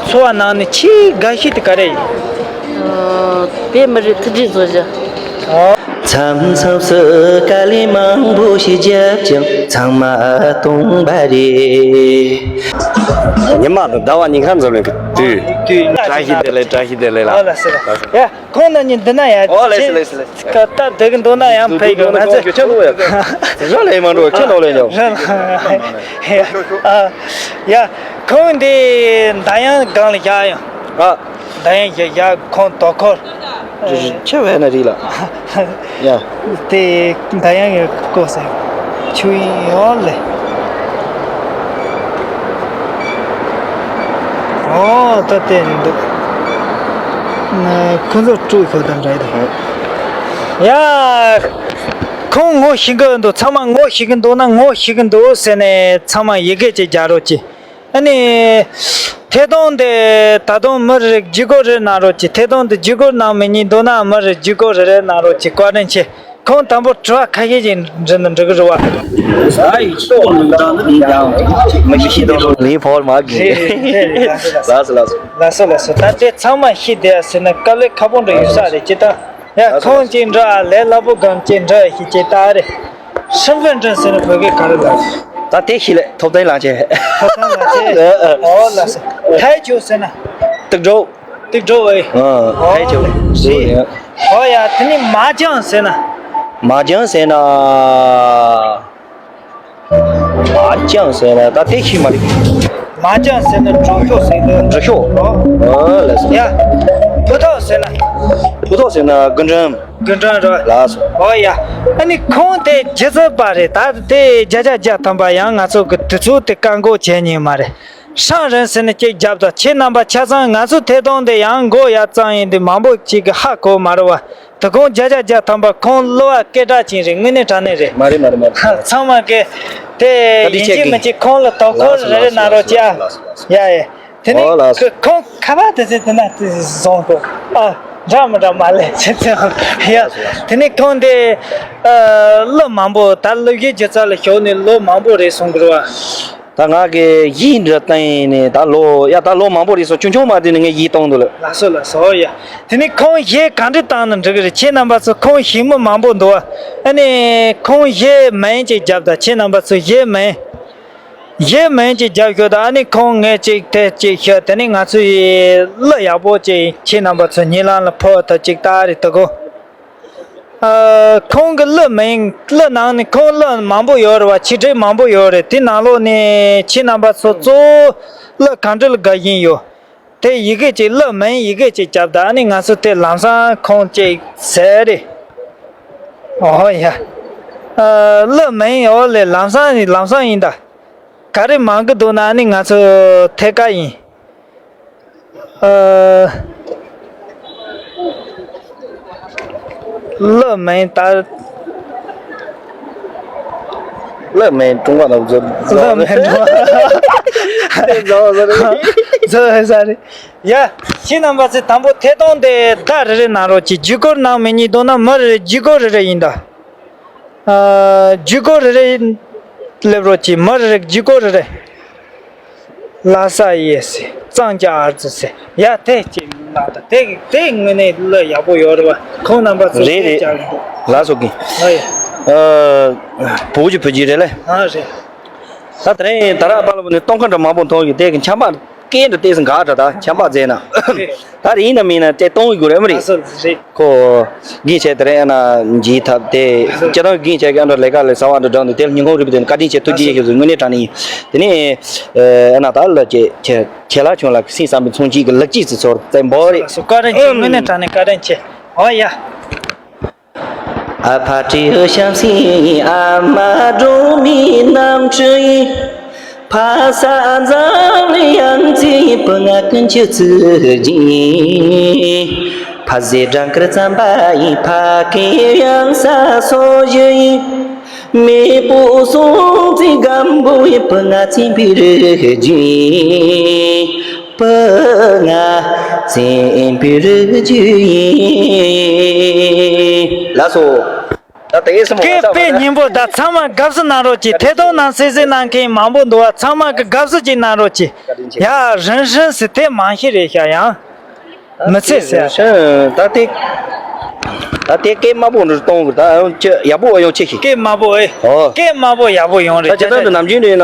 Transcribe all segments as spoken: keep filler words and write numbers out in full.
འཚོ་བ་ནང་ནས་ཆེས་དགའ་ཤོས་དེ་ག་རེ་ཡིན། ཨ། བོད་མི་རིགས་མཐུན་སྒྲིལ་བཟོ་རྒྱུ། མཚམས་མཚམས་སུ་དཀའ་ལས་མང་པོ་ཞིག་བརྒྱབ་ཀྱང་ཚང་མ་སྟོང་པ་རེད། ཉི་མ་དང་ཟླ་བ་ཉིན་ཁ་འཛོམས་ལེན་གྱི་དུས། དུས། བཀྲ་ཤིས་བདེ་ལེགས། བཀྲ་ཤིས་བདེ་ལེགས་ལ། ཨོ་ལགས་སོ། ཡ། ཁོང་རྣམ་གཉིས་འདི་ན་ཡ། ཨོ་ལགས་སོ། ལགས་སོ། ལགས་སོ། ཁ་ཏ་དེ་གི་འདུག་ན་ཡང་ཕེབས་ཡོང་ང་ཚོ་ཁྱོད་ལོ་ཡ། ར་ལས་མ་འགྲོ་ཁྱོད་ལོ་ལས་ཉོ། ཨ། ཡ། ཁོང་འདི་ད་ཡང་སྒང་ལ་བཞག་ཡོང་། ཨ། ད་ཡང་བཞག་བཞག་ཁོང་དོ་ཁོར། ཆེ་བས་ན་རིག་ལ། ཡ། དེ་ད་ཡང་ཡོད་ཀོ་ཟེར། ཆུ་ཡིན་ཡོད་ལེ། ཨོ་ད་དེ་འདུག་ཁོ་ཚོ་དཀྲུག་ཤོག་དང་འདྲ་ཡི་དང་། ཡ། ཁོང་ངོ་ཤེས་གི་འདུག་ཚང་མ་ངོ་ཤེས་གི་འདུག་ན་ངོ་ཤེས་གི་འདུག་ཟེར་ནས་ཚང་མ་ཡི་གེ་ཅིག་རྒྱག་རོགས་གྱིས། ཨ་ནི། ཐད་གཏོང་དེ་ད་དུང་མི་རེ་རེ་བརྒྱུད་སྐུར་རེ་གནང་རོགས་གྱིས། ཐད་གཏོང་དེ་བརྒྱུད་སྐུར་གནང་མི་ཉན་འདུག་ན་མི་རེ་བརྒྱུད་སྐུར་རེ་རེ་གནང་རོགས་གྱིས། བཀའ་དྲིན་ཆེ། ཁོང་དང་པོ་དྲི་བ་ཁ་ཤས་ཤིག་འདྲི་ན་འགྲིག་གི་རེད་བ། ལས་ཕོར་མ་གི། ལགས་སོ་ལགས་སོ། ལགས་སོ་ལགས་སོ། ད་དེ་ཚང་མ་ཤེས་བསྡད་ཟེར་ན་དཀའ་ལས་ཁག་པོ་འདྲ་ཡོད་ས་རེད་ཅི་ད། ཡ། ཁོང་ཅིག་འདྲ་ལས་སླ་པོ་གང་ཅིག་འདྲ་ཞིག་ཅིག་ད་རེད། 身份证 ཟེར་ན་བོད་སྐད་ག་རེ་ལབ། ད་དེ་ཤི་ལས་ཐོབ་ཐང་ལངས་ཆེ། ཐོབ་ཐང་ལངས་ཆེ། ཨོ་ལགས་སོ། 台球 ཟེར་ན། སྟག་གྲོག་སྟག་གྲོག་ཨེ། ཨ། 台球 རེད། ཨོ་ཡ། དེ་ནི་麻将 ཟེར་ན། 麻将 ཟེར་ན། 麻将 ཟེར་ན་ད་དེ་ཤི་མ་རེད། 麻将 ཟེར་ན་འགྲོ་ཤོག་ཟེར་ན། འགྲོ་ཤོག་ཨོ། ཨོ་ལགས་སོ། ཡ། 扑克 ཟེར་ན། 扑克 ཟེར་ན་རྒུན་འབྲུམ། རྒུན་འབྲུམ་རོ། ལགས་སོ། ཨོ་ཡ། ཨ་ནི་ཁོང་དེ་སྒྱུ་རྩལ་པ་རེད། ད་དེ་བརྒྱ་ཆ་བརྒྱ་ཐམ་པ་ཡང་ང་ཚོ་གི་དུས་ཚོད་དེ་བཀག་འགོག་བྱེད་ཉན་མ་རེད། 商人 ཟེར་ན་ཅིག་རྒྱབ་དང་ཁྱེད་རྣམ་པ་ཆ་ཚང་ང་ཚོ་ཐད་གཏོང་དེ་ཡང་འགོ་ཡ་གཙང་ཡིན་དུས་མང་པོ་ཅིག་གི་ཧ་གོ་མ་རེད་བ། དོ་དགོང་བརྒྱ་ཆ་བརྒྱ་ཐམ་པ་ཁོང་གླུ་བ་སྐད་གྲགས་ཅན་རེད། དངོས་གནས་དྲང་གནས་རེད། མ་རེད་མ་རེད་མ་རེད། ཚང་མ་གི་དེ་བཀའ་དྲིན་ཡིན་ཆེ་གཅིག་གི་མིན་གཅིག་ཁོང་ལ་དོ་ཁུར་ལགས་སོ་རེ་རེ་གནང་རོགས་གྱིས་ཨ། ལགས་སོ་ལགས་སོ། ཡ་ཡ། དེ་ནས་ཨོ་ལགས་སོ། ཁོ་ཁོང་ཁ་པར་དེ་ཚོ་དེ་ན་དེ་བཟུང་དགོས། ཨ། འདྲ་མི་འདྲ་མ་ལས་ཆེ་ཚེ་ཡ། དེ་ནས་ཁོང་དེ་ཨ། གླུ་མང་པོ་ད་གླུ་གཞས་སྒྱུ་རྩལ་ལ་ཞུགས་ནས་ལོ་མང་པོ་རེད་གསུང་གི་རེད་བ། ད་ང་གི་གཞས་འདྲ་བཏང་ནས་ད་ལོ་ཡ་ད་ལོ་མང་པོ་རེད་སོང་། ཆུང་ཆུང་མ་དེ་ནས་ངས་གཞས་བཏང་འདུག་ལ། ལགས་སོ་ལགས་སོ། ཡ། དེ་ནས་ཁོང་གཞས་ག་འདྲ་བཏང་ན་འགྲིག་གི་རེད། ཁྱེད་རྣམ་པ་ཚོ་ཁོང་གཞས་མི་མང་པོ་འདུག་བ། ཨ་ནི་ཁོང་གཞས་མིང་ཅིག་རྒྱབ་ད་ཁྱེད་རྣམ་པ་ཚོ་གཞས་མིང་། གཞས་མིང་ཅིག་རྒྱབ་ཤོག་དང་། ཨ་ནི་ཁོང་ངས་ཅིག་དེ་ཅིག་ཤོད། དེ་ནི་ང་ཚོ་ཡི་གླུ་ཡག་པོ་ཅིག་ཁྱེད་རྣམ་པ་ཚོ་ཉན་ལམ་ལ་ཕོག་ཐུབ་ཅིག་ད་རེད་དོ་གོ། ཨ། ཁོང་གི་གླུ་མིང་གླུ་ནང་ནས་ཁོང་གླུ་མང་པོ་ཡོད་རེད་བ། ཆེ་འབྲིང་མང་པོ་ཡོད་རེད། དེ་ནང་ལོགས་ནས་ཁྱེད་རྣམ་པ་ཚོ་གཙོ་བོ་གླུ་གང་འདྲ་ལ་དགའ་བཞིན་ཡོད། དེ་ཡི་གེ་ཅིག་གླུ་མིང་ཡི་གེ་ཅིག་རྒྱབ་དང་། ཨ་ནི་ང་ཚོ་དེ་ལམ་སང་ཁོང་ཅིག་ཟེར་རེད། ཨོ་ཡ། ཨ། གླུ་མིང་འོ་ལེ་ལམ་སང་ལམ་སང་ཡིན་ད། ག་རེ་མང་གི་འདུག་ན་ཨ་ནི་ང་ཚོ་ཐད་ཀ་ཡིན། ཨ། གླུ་མིང་ལྟར། གླུ་མིང་ཀྲུང་གོ་ནང་བཟོ། གླུ་མིང་ཀྲུང་གོ། དེ་བཟོ་བཟོ་རེད། བཟོ་བཟོ་རེད། ཡ། ཁྱེད་རྣམ་པ་ཚོས་དང་པོ་ཐད་གཏོང་དེ་བརྡ་རེ་རེ་གནང་རོགས་གྱིས། བརྒྱུད་སྐུར་གནང་མི་ཉན་འདུག་ན་མི་རེ་རེ་བརྒྱུད་སྐུར་རེ་རེ་ཡིན་ད། ཨ། བརྒྱུད་སྐུར་རེ་རེ་སླེབས་རོགས་གྱིས། མི་རེ་རེ་བརྒྱུད་སྐུར་རེ་རེ། ལྷ་ས་ཡེ་སི་གཙང་ཆ་ཨར་ཙི་སི་ཡ་དེ་ཅིག་ལ་ད་དེ་དེ་དངོས་གནས་གླུ་ཡག་པོ་ཡོད་རེད་བ། ཁོང་རྣམ་པ་ཚོ་རེད་རེད། ལགས་སོ་གི། ཨ་ཡ། ཨ། བུ་གུ་བུ་གུ་རེད་ལེ། ཨ་རེད། ད་དེ་རིང་ད་ར་པ་ལ་བུ་ནི་སྟོན་ཁ་འདྲ་མང་པོ་མཐོང་གི། དེ་གི་ཆམ་པ་སྐད་འདྲ་ཏོག་ཙམ་འགག་འདྲ། ད་ཆམ་པ་རྫས་ན། རེད། ད་རེད་ཡིན་ན་མིན་ན་དེ་གཏོང་གི་དགོས་རེད་མ་རེད། ཨ་སོ་རེད། ཁོ་གིན་བྱས་དེ་རིང་ཨ་ན་འཇིགས་ཐབས་དེ་སྤྱི་བཏང་གིན་བྱས་ཀྱི་ཨ་འདྲ་ལས་ཀ་ལས་ཟ་བ་འདྲ་འགྲོ་འདུག་དེ་ལ་ཉིན་གུང་རིལ་བུ་དེ་ནི་བཀའ་དྲིན་ཆེ། ཐུགས་རྗེ་ཆེ་ཞུ། དངོས་གནས་དྲང་གནས་ཡིན། དེ་ནས་ཨ་ན་ད་ལ་ཁྱེད་ཁྱེད་ཁྱེད་ལ་ཁྱོད་ལ་སེམས་བསམ་པའི་ཚོང་གཅིག་གི་ལག་གཅིག་ཙི་ཚོར་བཙན་པོ་རེད། སོ་བཀའ་དྲིན་ཆེ། དངོས་གནས་དྲང་གནས་བཀའ་དྲིན་ཆེ། ཨོ་ཡ། ཨ་ཕ་དྲི་ཤམ་སི་ཨ་མ་སྒྲོལ་མའི་རྣམ་འཕྲུལ་ཡིན། ཕ་ས་འཛམ་གླིང་ཡང་རྩིས་བུ་ང་ཀུན་གྱི་ཚུལ་གྱིས། ཕ་ཟེ་སྦྲང་དཀར་རྩམ་པ་ཡིན། ཕ་སྐད་གཡང་ས་སོ་བཞི་ཡིན། མེས་པོ་སྲོང་བཙན་སྒམ་པོ་ཡིན། བུ་ང་བཙན་པོའི་རིགས་རྒྱུད་ཡིན། བུ་ང་བཙན་པོའི་རིགས་རྒྱུད་ཡིན། ལགས་སོ། ད་དེ་སྲིན་མོ་སྐད་དཔེ་སྙན་པོ། ད་ཚང་མ་དགའ་བསུ་གནང་རོགས་གྱིས། ཐད་གཏོང་ནང་གསན་གཟིགས་གནང་མཁན་མང་པོ་འདུག་བ། ཚང་མ་གི་དགའ་བསུ་ཅིག་གནང་རོགས་གྱིས། ཡ་རིན་ཧྲིན་ཟེར་དེ་མང་ཤོས་རེད་ཤག་ཡང་མི་ཚེ་ཟེར། ད་དེ་ད་དེ་སྐད་དམའ་པོ་འདྲ་གཏོང་དགོས། ད་ཡང་ཅི་ཡག་པོ་ཡོང་ཆེ་ཤིག་སྐད་དམའ་པོ་ཨེ། ཨོ། སྐད་དམའ་པོ་ཡག་པོ་ཡོང་རེད། ད་ཇི་ལྟར་དུ་ནམ་རྒྱུན་རེད་ན་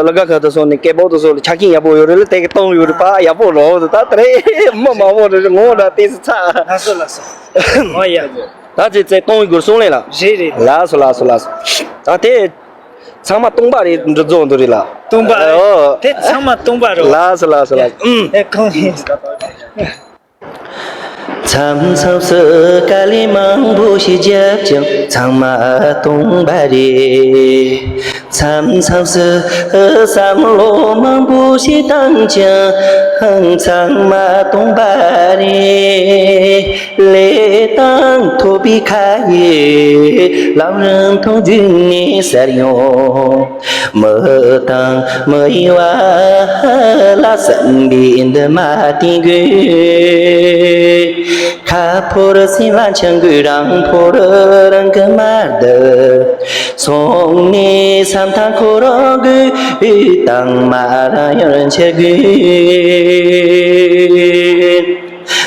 ལ་ག་ཁ་དུ་སོང་ནས་སྐད་པོ་དུ་སོང་ལ་ཆ་རྐྱེན་ཡག་པོ་ཡོད་རེད་ལ། དེ་གི་གཏོང་ཡོད་རེད་པ། ཡག་པོ་རོགས་དུ་ད་དེ་རེད། མི་མང་པོ་རེད། ངོ་འདྲ་ཏེ་སི་ཚ། ལགས་སོ་ལགས་སོ། ཨོ་ཡ། ད་ཅི་ཚེ་གཏོང་ཡི་དགོས་གསུང་ལེ་ལ། རེད་རེད། ལགས་སོ་ལགས་སོ་ལགས་སོ། ད་དེ་ཚང་མ་སྟོང་པ་རེད་འདྲི་རྫོགས་འདུག་རེད་ལ། སྟོང་པ་རེད། ཨོ། དེ་ཚང་མ་སྟོང་པ་རེད། ལགས་སོ་ལགས་སོ་ལགས་སོ། ཨུམ། ཨེ་ཁོང་ཡིན། མཚམས་མཚམས་སུ་དཀའ་ལས་མང་པོ་ཞིག་བརྒྱབ་ཀྱང་ཚང་མ་སྟོང་པ་རེད། མཚམས་མཚམས་སུ་བསམ་བློ་མང་པོ་ཞིག་བཏང་ཀྱང་ཚང་མ་སྟོང་པ་རེད། ལས་དང་ཐོབ་པའི་ཁ་ཡི་ལམ་རིམ་མཐོང་དུས་ནས་གསལ་ཡོང་། མི་དང་མི་ཡི་བར་ལ་བསམ་པའི་འདུན་མ་བསྟེན་དགོས། ཁ་ཕོར་སེམས་ལ་འཆང་དགོས། རང་ཕོར་རང་གི་མར་བསྡུ། སོང་ནས་བསམ་ཐག་འཁོར་དགོས། དྭངས་མ་རང་ཡང་འཆར་དགོས།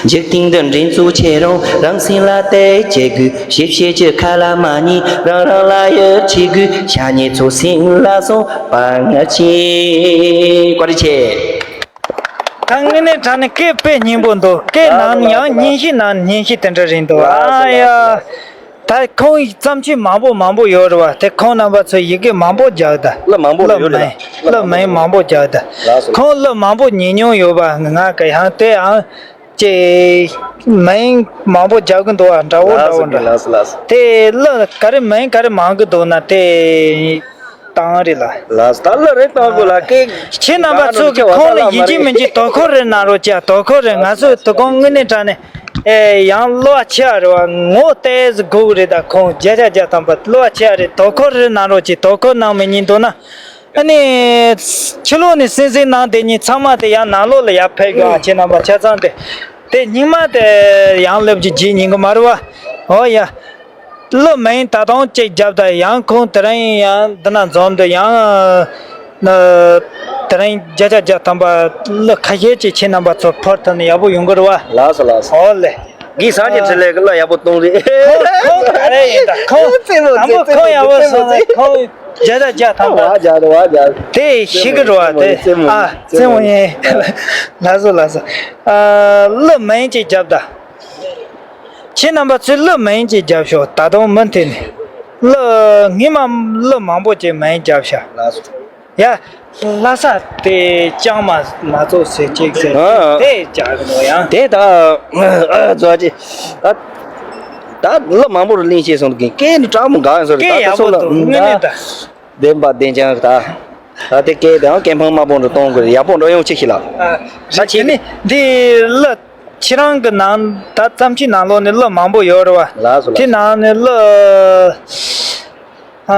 འཇིག་རྟེན་འདི་འགྲན་རྩོད་ཆེ་རུང་རང་སེམས་ལ་དད་བྱེད་དགོས། ཞིབ་བཤེར་གྱི་ཁ་ལ་མ་ཉན། རང་རང་ལ་ཡིད་ཆེས་དགོས། ཤ་ཉེ་ཚོ་སེམས་ལ་སོང་བ་ངར་ཆེ། བཀའ་དྲིན་ཆེ། ད་དངོས་གནས་དྲང་གནས་སྐད་དཔེ་སྙན་པོ་འདུག་སྐད་ནང་ཡང་སྙན་ཞིག་ནང་སྙན་ཞིག་དེ་འདྲ་རེད་འདུག་ཨ་ཡ། ད་ཁོང་བརྩམས་ཆོས་མང་པོ་མང་པོ་ཡོད་རེད་བ། དེ་ཁོང་རྣམ་པ་ཚོས་ཡི་གེ་མང་པོ་རྒྱག་ད། གླུ་མང་པོ་ཡོད་རེད་ད། གླུ་མང་མང་པོ་རྒྱག་ད། ལགས་སོ། ཁོང་གླུ་མང་པོ་ཉན་མྱོང་ཡོད་པ་ང་གི་ཡང་དེ་ཨང་ཅེ་མིང་མང་པོ་རྒྱག་གི་འདུག་བ། འདྲ་བོ་འདྲ་བོ་འདྲ། ལགས་སོ་ལགས་སོ། དེ་གླུ་ག་རེ་མིང་ག་རེ་མང་གི་འདུག་ན་དེ་བཏང་རེད་ལ། ལགས་སོ། ད་གླུ་རེ་བཏང་དགོས་ལ་སྐད། ཁྱེད་རྣམ་པ་ཚོ་གི་ཁོང་ལ་ཡིད་ཆེས་མི་འཇིགས་དོ་ཁུར་རེ་གནང་རོགས་བྱ། དོ་ཁུར་རེ། ང་ཚོ་དོ་དགོང་དངོས་གནས་དྲང་གནས། ཨེ་ཡང་གླུ་བ་ཆེ་བ་རེད་བ། ངོ་ཏོག་ཙམ་སྒུག་རེད། ད་ཁོང་བརྒྱ་ཆ་བརྒྱ་ཐམ་པ་གླུ་བ་ཆེ་བ་རེད། དོ་ཁུར་རེ་གནང་རོགས་གྱིས། དོ་ཁུར་གནང་མི་ཉན་འདུག་ན། ཨ་ནི་ཕྱི་ལོགས་ནས་གསན་གཟིགས་གནང་བསྡད་མཁན་ཚང་མ་དེ་ཡང་ནང་ལོགས་ལ་ཡར་ཕེབས་དགོས་ཨ། ཁྱེད་རྣམ་པ་ཆ་ཚང་དེ་དེ་སྙིང་མ་དེ་ཡང་ལབ་ཀྱི་བརྗེད་ཉན་གི་མ་རེད་བ། ཨོ་ཡ། གླུ་མིང་ད་དུང་གཅིག་བརྒྱབ་ད་ཡང་ཁོང་དེ་རིང་ཡང་འདི་ན་འཛོམས་འདུག་ཡང་། ཨ། དེ་རིང་བརྒྱ་ཆ་བརྒྱ་ཐམ་པ་གླུ་ཁ་ཤས་ཅིག་ཁྱེད་རྣམ་པ་ཚོར་ཕུལ་ཐུབ་ན་ཡག་པོ་ཡོང་གི་རེད་བ། ལགས་སོ་ལགས་སོ། ཨོ་ལེ། གི་སངས་རྒྱས་འཕྲིན་ལས་ཀྱི་གླུ་ཡག་པོ་གཏོང་རེད། ཁོང་ཁོང་ག་རེ་ཡིན་ད་ཁོང་། རྩེད་མོ་དང་པོ་རྩེད་ཁོང་ཡག་པོ་རྩེད་མོ་སོང་ན་རྩེད་ཁོང་བརྒྱ་ཆ་བརྒྱ་ཐམ་པ། བ་རྒྱ་རེད་བ་རྒྱ་རེད། དེ་ཤེས་གི་རེད་བ་དེ། རྩེད་མོ་ཨ་རྩེད་མོ་ཡིན། ལགས་སོ་ལགས་སོ། ཨ་གླུ་མིང་ཅིག་བརྒྱབ་ད། ཁྱེད་རྣམ་པ་ཚོས་གླུ་མིང་ཅིག་བརྒྱབ་ཤོག་ད་དུང་མུ་མཐུད་ནས་གླུ་སྔོན་མ་གླུ་མང་པོ་ཅིག་མིང་བརྒྱབ་ཤག་ལགས་སོ། ཡ། ལྷ་ས་དེ་ལྕང་མ་མ་ཚོགས་ཟེར་ཅིག་ཟེར། ཨ། དེ་རྒྱག་གི་འདུག་ཡང་། དེ་ད་ཨ་ཛོ་ཅི། ད་ད་གླུ་མང་པོ་རུ་ལེན་བྱས་སོང་གི་སྐད་ནི་དྲག་མོ་འགག་ཡང་སོ་རེད། སྐད་ད་ཡག་པོ་སོ་ལ་འདུག་དངོས་གནས་ད། བདེན་པ་བདེན་ཅང་ད། ད་དེ་སྐད་དང་སྐད་འཕང་དམའ་པོ་འདྲ་གཏོང་དགོས་རེད། ཡག་པོ་འགྲོ་ཡོང་ཅིག་ཤི་ལ། ཨ། ད་ཕྱིན་ནི་འདི་གླུ་ཁྱེད་རང་གི་ནང་ད་བརྩམས་ཆོས་ནང་ལོགས་ནས་གླུ་མང་པོ་ཡོད་རེད་བ། ལགས་སོ་ལགས་སོ། དེ་ནང་ནས་གླུ། ཨ།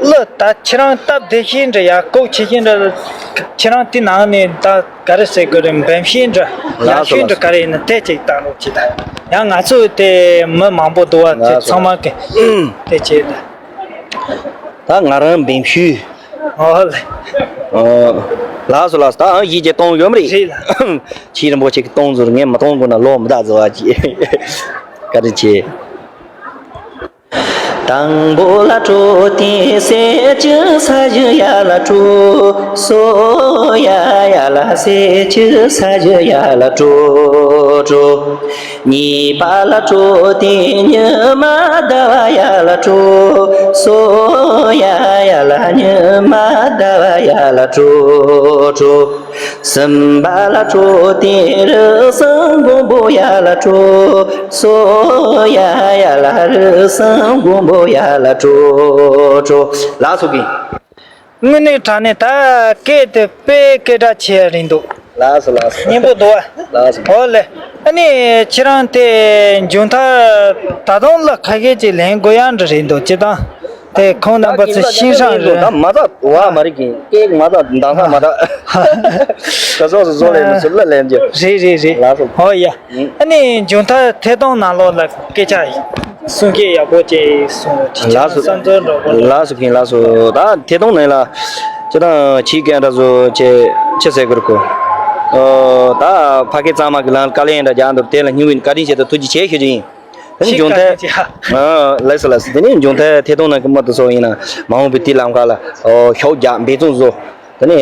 གླུ་ད་ཁྱེད་རང་སྟབས་བདེ་ཤོས་འདྲ་ཡ་ལྐོག་ཆེ་ཤོས་འདྲ། ཁྱེད་རང་དེ་ནང་ནས་ད་ག་རེ་ཟེར་དགོས་རེད། འབེམ་ཤོས་འདྲ་ཡག་ཤོས་འདྲ་ག་རེ་ཡིན་ན་དེ་ཅིག་བཏང་རོགས་གྱིས་ད། ཡང་ང་ཚོ་དེ་མི་མང་པོ་འདུག་བ། དེ་ཚང་མ་གི་དེ་བྱས་ད། ད་ང་རང་འབེམ་ཤོས། ཨོ་ལེ། ཨོ། ལགས་སོ་ལགས་སོ། ད་ཨང་བཞི་བརྒྱ་གཏོང་ཡོད་མ་རེད། རེད་ལ། ཆེས་རིན་པོ་ཆེ་གི་གཏོང་ཟུར་ངས་མི་གཏོང་དགོས་ན་ལོ་མི་ད་ཟེར་བ་ཅི། བཀའ་དྲིན་ཆེ། དང་པོ་ལ་སྤྲོ་སྟེ་སེམས་ཀྱི་ས་གཞི་ཡར་ལ་སྤྲོ། སོ་ཡ་ཡར་ལ་སེམས་ཀྱི་ས་གཞི་ཡར་ལ་སྤྲོ་སྤྲོ། གཉིས་པ་ལ་སྤྲོ་སྟེ་ཉི་མ་ཟླ་བ་ཡར་ལ་སྤྲོ། སོ་ཡ་ཡར་ལ་ཉི་མ་ཟླ་བ་ཡར་ལ་སྤྲོ་སྤྲོ། གསུམ་པ་ལ་སྤྲོ་སྟེ་རི་སྲང་མགོན་པོ་ཡར་ལ་སྤྲོ། སོ་ཡ་ཡར་ལ་རི་སྲང་མགོན་པོ་ཡར་ལ་སྤྲོ་སྤྲོ། ལགས་སོ་གི། དངོས་གནས་དྲང་གནས་ད་སྐད་དེ་དཔེ་སྐད་གྲགས་ཆེ་རིང་འདུག་ལགས་སོ་ལགས་སོ། སྙན་པོ་འདུག་བ། ལགས་སོ། ཨོ་ལེ། ཨ་ནི་ཁྱེད་རང་དེ་མཇུག་མཐར་ད་དུང་གླུ་ཁ་ཤས་ཅིག་ལེན་དགོས་ཡག་འདྲ་རེད་འདུག་སྤྱིར་བཏང་དེ་ཁོང་རྣམ་པ་ཚོ་ཤིང་ཧྲང་རེད། ད་མ་རྩ་བ་མ་རེད་གི་སྐད་མ་རྩ་འདང་ས་མ་རེད། ད་སོ་སོ་བཟོ་ལེན་མི་ཚོ་གླུ་ལེན་རྒྱུ། རེད་རེད་རེད། ལགས་སོ། ཨོ་ཡ། ཨ་ནི་མཇུག་མཐར་ཐད་གཏོང་ནང་ལོགས་ལ་སྐད་ཆ་ཡིན། གསུང་སྐད་ཡག་པོ་ཅིག་གསུང་། ཅིག་ལགས་སོ། བསམ་ཚུལ་འདྲ་པོ། ལགས་སོ། ཕིན་ལགས་སོ། ད་ཐད་གཏོང་ནང་ལ་ཅི་དང་ཕྱི་སྐད་འདྲ་བཟོ་ཅེས་ཅི་ཟེར་དགོས་རེད་གོ། ཨོ། ད་ཕ་སྐད་གཙང་མ་གི་ལམ་དཀའ་ལས་འདྲ་རྒྱག་འདུག་དེ་ལ་སྙིང་དབུས་ནས་བཀའ་དྲིན་ཆེ་དང་ཐུགས་རྗེ་ཆེ་ཞུ་རྒྱུ་ཡིན། དེ་ནི་ཕྱི་འབྱུང་ཐད། བཀའ་དྲིན་ཆེ། ཨ། ལགས་སོ་ལགས་སོ། དེ་ནི་འབྱུང་ཐད་ཐད་གཏོང་ནང་གི་མི་དེ་ཚོ་ཡིན་ན་མ་འོངས་པའི་དུས་ལམ་ཁ་ལ་ཨོ་ཤོག་རྒྱག་འབད་བརྩོན་བཟོ། དེ་ནི་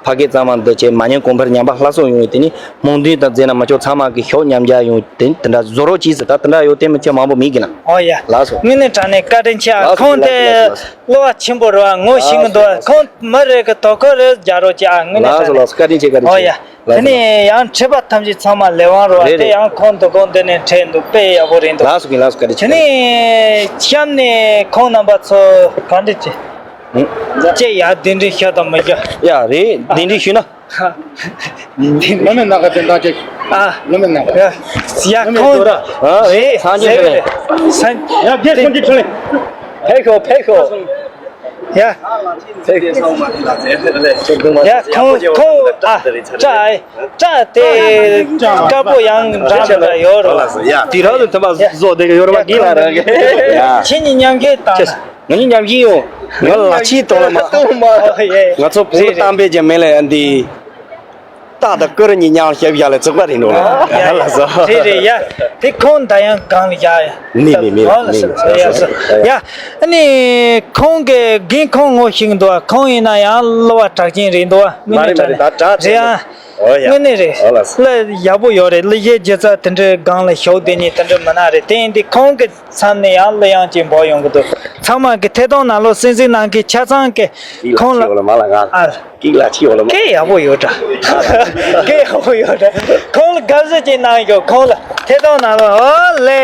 ཕ་སྐད་གཙང་མ་འདི་བྱས་མ་ཉམས་གོང་འཕེལ་ཉམས་པ་སླར་གསོ་ཡོང་བའི་དེ་ནི་སྨོན་འདུན་དང་མཛད་ན་མ་ཆོག་ཚང་མ་གི་ཤོག་མཉམ་རྒྱག་ཡོང་དེ་དེ་འདྲ་བཟོ་རོགས་གྱིས་ཟེར། ད་དེ་འདྲ་ཡོད་དེ་མི་ཆེ་མང་པོ་མི་གི་ན། ཨོ་ཡ། ལགས་སོ། དངོས་གནས་དྲང་གནས་བཀའ་དྲིན་ཆེ་ཨ། ལགས་སོ། ཁོང་དེ་ལགས་སོ། ལགས་སོ། བློ་བ་ཆེན་པོ་རེད་བ། ངོ་ཤེས་ཀྱི་འདུག་ཁོང་མི་རེ་གི་དོ་ཁུར་རེ་རྒྱག་རོགས་གྱིས་ཨ། དངོས་གནས་ལགས་སོ། དྲང་གནས། ལགས་སོ། བཀའ་དྲིན་ཆེ། བཀའ་དྲིན་ཆེ། ཨོ་ཡ། དེ་ལགས་སོ། ནས་ཡང་ཁྲིད་པ་ཐམས་ཅད་ཚང་མ་ལས་དབང་རེད་བ། རེད་དེ་རེད། ཡང་ཁོང་འདུ་ཁང་འདི་ནས་ཁྲིད་འདུག་དཔེ་ཡག་པོ་རེད་འདུག་ལགས་སོ། ལགས་སོ། བཀའ་དྲིན་ཆེ། དེ་ནས་གཤམ་ནས་ཁོང་རྣམ་པ་ཚོ་ག་འདྲ་བྱེད། ཅེས་ཡ་གདན་འདྲེན་ཤ་དང་མི་རྒྱ། ཡ་རེད། གདན་འདྲེན་ཞུས་ན། ལོ་མེད་ནག་ག་དེ་འདྲ་ཅིག་ཨ། ལོ་མེད་ནག་ཡ། ཡ་ལོ་མེད་ཁོང་། ཟོ་ར། ཨ། རེད། སངས་རྒྱས་ཟེར་རེད། རེད། སངས། ཡ་རྒྱལ་སོང་གི་ཁྲོད། ཕེབས་ཤོག་ཕེབས་ཤོག་ཡ། ཕེབས་ཤོག་ཡ་ཁོང་ཁོང་ཨ། ཀྲ་ཨེ། ཀྲ་དེ་དཀར་པོ་ཡང་འདྲ་འདྲ་ཡོད་རེད། ཡ། དུས་རབས་དང་མཐུན་པ་བཟོ་བསྡད་ཀྱི་ཡོད་རེད་པ། གི་ལ་ར་གི་ཡ། ཁྱེད་གཉིས་མཉམ་གི་བཏང་ན། ང་གཉིས་མཉམ་གྱིས་ཡོང་། ང་ལ་ཕྱིའི་གཏོང་ལ་མ། ཨོ་ཡེ། ང་ཚོ་བོད་རེད་རེད། གཏམ་དཔེ་ཅན་མེད་ལ་ཡ་འདི། རྟ་དང་སྐུ་རུ་གཉིས་མཉམ་ཞབས་བཞག་ལ་བཙུགས་པ་རེད་འགྲོ་ལ། ཡ་ལ་ཟ། རེད་རེད་ཡ། དེ་ཁོང་ད་ཡང་གང་ལ་ཡ་ཡ། མི་མི་མི་ཨོ་ལ་ཟ་ལ་ཟ། ཡ་ཟ། ཡ། ཨ་ནི་ཁོང་གི་རྒན་ཁོང་ངོ་ཤེས་འདུག་ཁོང་ཡིན་ན་ཡང་གླུ་བ་གྲགས་ཅན་རེད་འདུག་མི་མ་ནི་རེད་མ་རེད། གྲགས་ད་གྲགས་རེད་ཅན་ཨ། ཨོ་ཡ། དངོས་གནས་རེད། ཨོ་ལ་ཟ། གླུ་ཡག་པོ་ཡོད་རེད། གླུ་གཞས་སྒྱུ་རྩལ་དེ་འདྲའི་སྒང་ལ་ཞུགས་བསྡད་མཁན་དེ་འདྲ་མི་སྣ་རེད། དེ་ཡིན་དུས་ཁོང་གི་མཚམས་ནས་ཡང་གླུ་དབྱངས་ཅིག་འབོག་ཡོང་གི་འདུག་ཚང་མ་གི་ཐད་གཏོང་ནང་ལོགས་གསན་གཟིགས་གནང་མཁན་ཆ་ཚང་གི་ཁོང་ལ། ཨ། སྐད་ལ་ཕྱི་ཡོང་ལ་མ། སྐད་ཡག་པོ་ཡོད་འདྲ། སྐད་ཡག་པོ་ཡོད་འདྲ། ཁོང་ལ་དགའ་བསུ་ཅིག་གནང་ཡོད། ཁོང་ལ་ཐད་གཏོང་ནང་ལོགས། ཨོ་ལེ།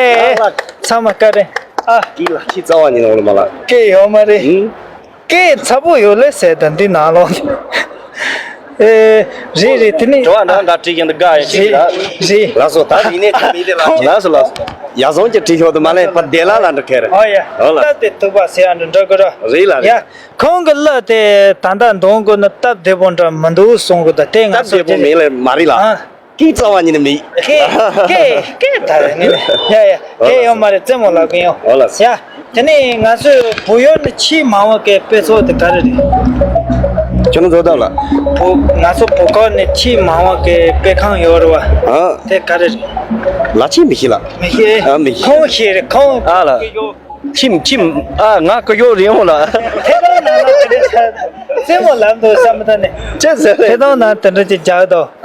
ཚང་མ་བཀའ་དྲིན། ཨ། སྐད་ལ་ཕྱི་རྩ་བ་ཉིད་ནས་ཡོང་ལ་མ་ལ། སྐད་ཡོད་མ་རེད། ཨུ། སྐད་ཚ་པོ་ཡོད་ལེ་ཟེར་ད་འདི་ནང་ལོགས། ཨེ། རེད་རེད། དེ་ནི་དྲི་བ་འདྲ་འདྲ་དྲིས་ཀྱང་འདི་དགའ་ཡ་ཁྱེད་རེད། རེད། ལགས་སོ། ད་ཡིན་ནས་ཅི་མིན་དེ་ལ། ལགས་སོ་ལགས་སོ། ཡ་བཟང་གྱི་དྲི་ཤོག་དུ་མ་ལེན་པ་བདེ་ལ་ལ་འགྲོ་ཁེར། ཨོ་ཡ། ཨོ་ལ། སྟབས་བདེ་ཐུག་པ་ཟེར་ཡ་འདྲ་འདྲ་གི་ར། རེད་ལ་རེད། ཡ། ཁོང་གི་གླུ་དེ་ད་ལྟ་འདོན་དགོས་ན་སྟབས་བདེ་པོ་འདྲ་མི་འདུག་གསུང་གི་འདུག་དེ་ང་སྟབས་ཚོ་བདེ་པོ་མིན་ལ་མ་རེད་ལ། ཨ། སྐད་རྩ་བ་ཉིད་ནས་མི། སྐད་སྐད་སྐད་ད་རེད་ནི་ནི། ཡ་ཡ། སྐད་ཡོད་མ་རེད། རྩེད་མོ་ལབ་གི་ཡོད། ཨོ་ལ། ཡ། དེ་ནས་ང་ཚོའི་བོད་ཡུལ་ནས་ཆེས་མང་བ་གི་དཔེ་ཚོགས་དེ་ག་རེ་རེད། ཁྱོད་ཚོ་ད་ལ། བོད་ང་ཚོ་བོད་ཁུལ་ནས་ཆེས་མང་བ་གི་དཔེ་ཁང་ཡོད་རེད་བ། ཨ། དེ་ག་རེ་རེད། ལ་ཆེས་མི་ཤེས་ལ། མི་ཤེས། ཨ་མི་ཤེས། ཁོང་ཤེས་རེད་ཁོང་། ཨ་ལ། ཁྱིམ་ཁྱིམ། ཨ་ང་ཀུ་ཡོ་རིང་ལ། ཐད་གཏོང་ནང་ལ་དེ་འདྲ་ཆ་རྩེད་མོ་ལབ་འདུག་བསམ་མི་ཐུབ་ནས། ཅི་ཟེར་རེད། ཐད་གཏོང་ནང་དེ་འདྲ་ཅིག་རྒྱག་འདུག་ཨ།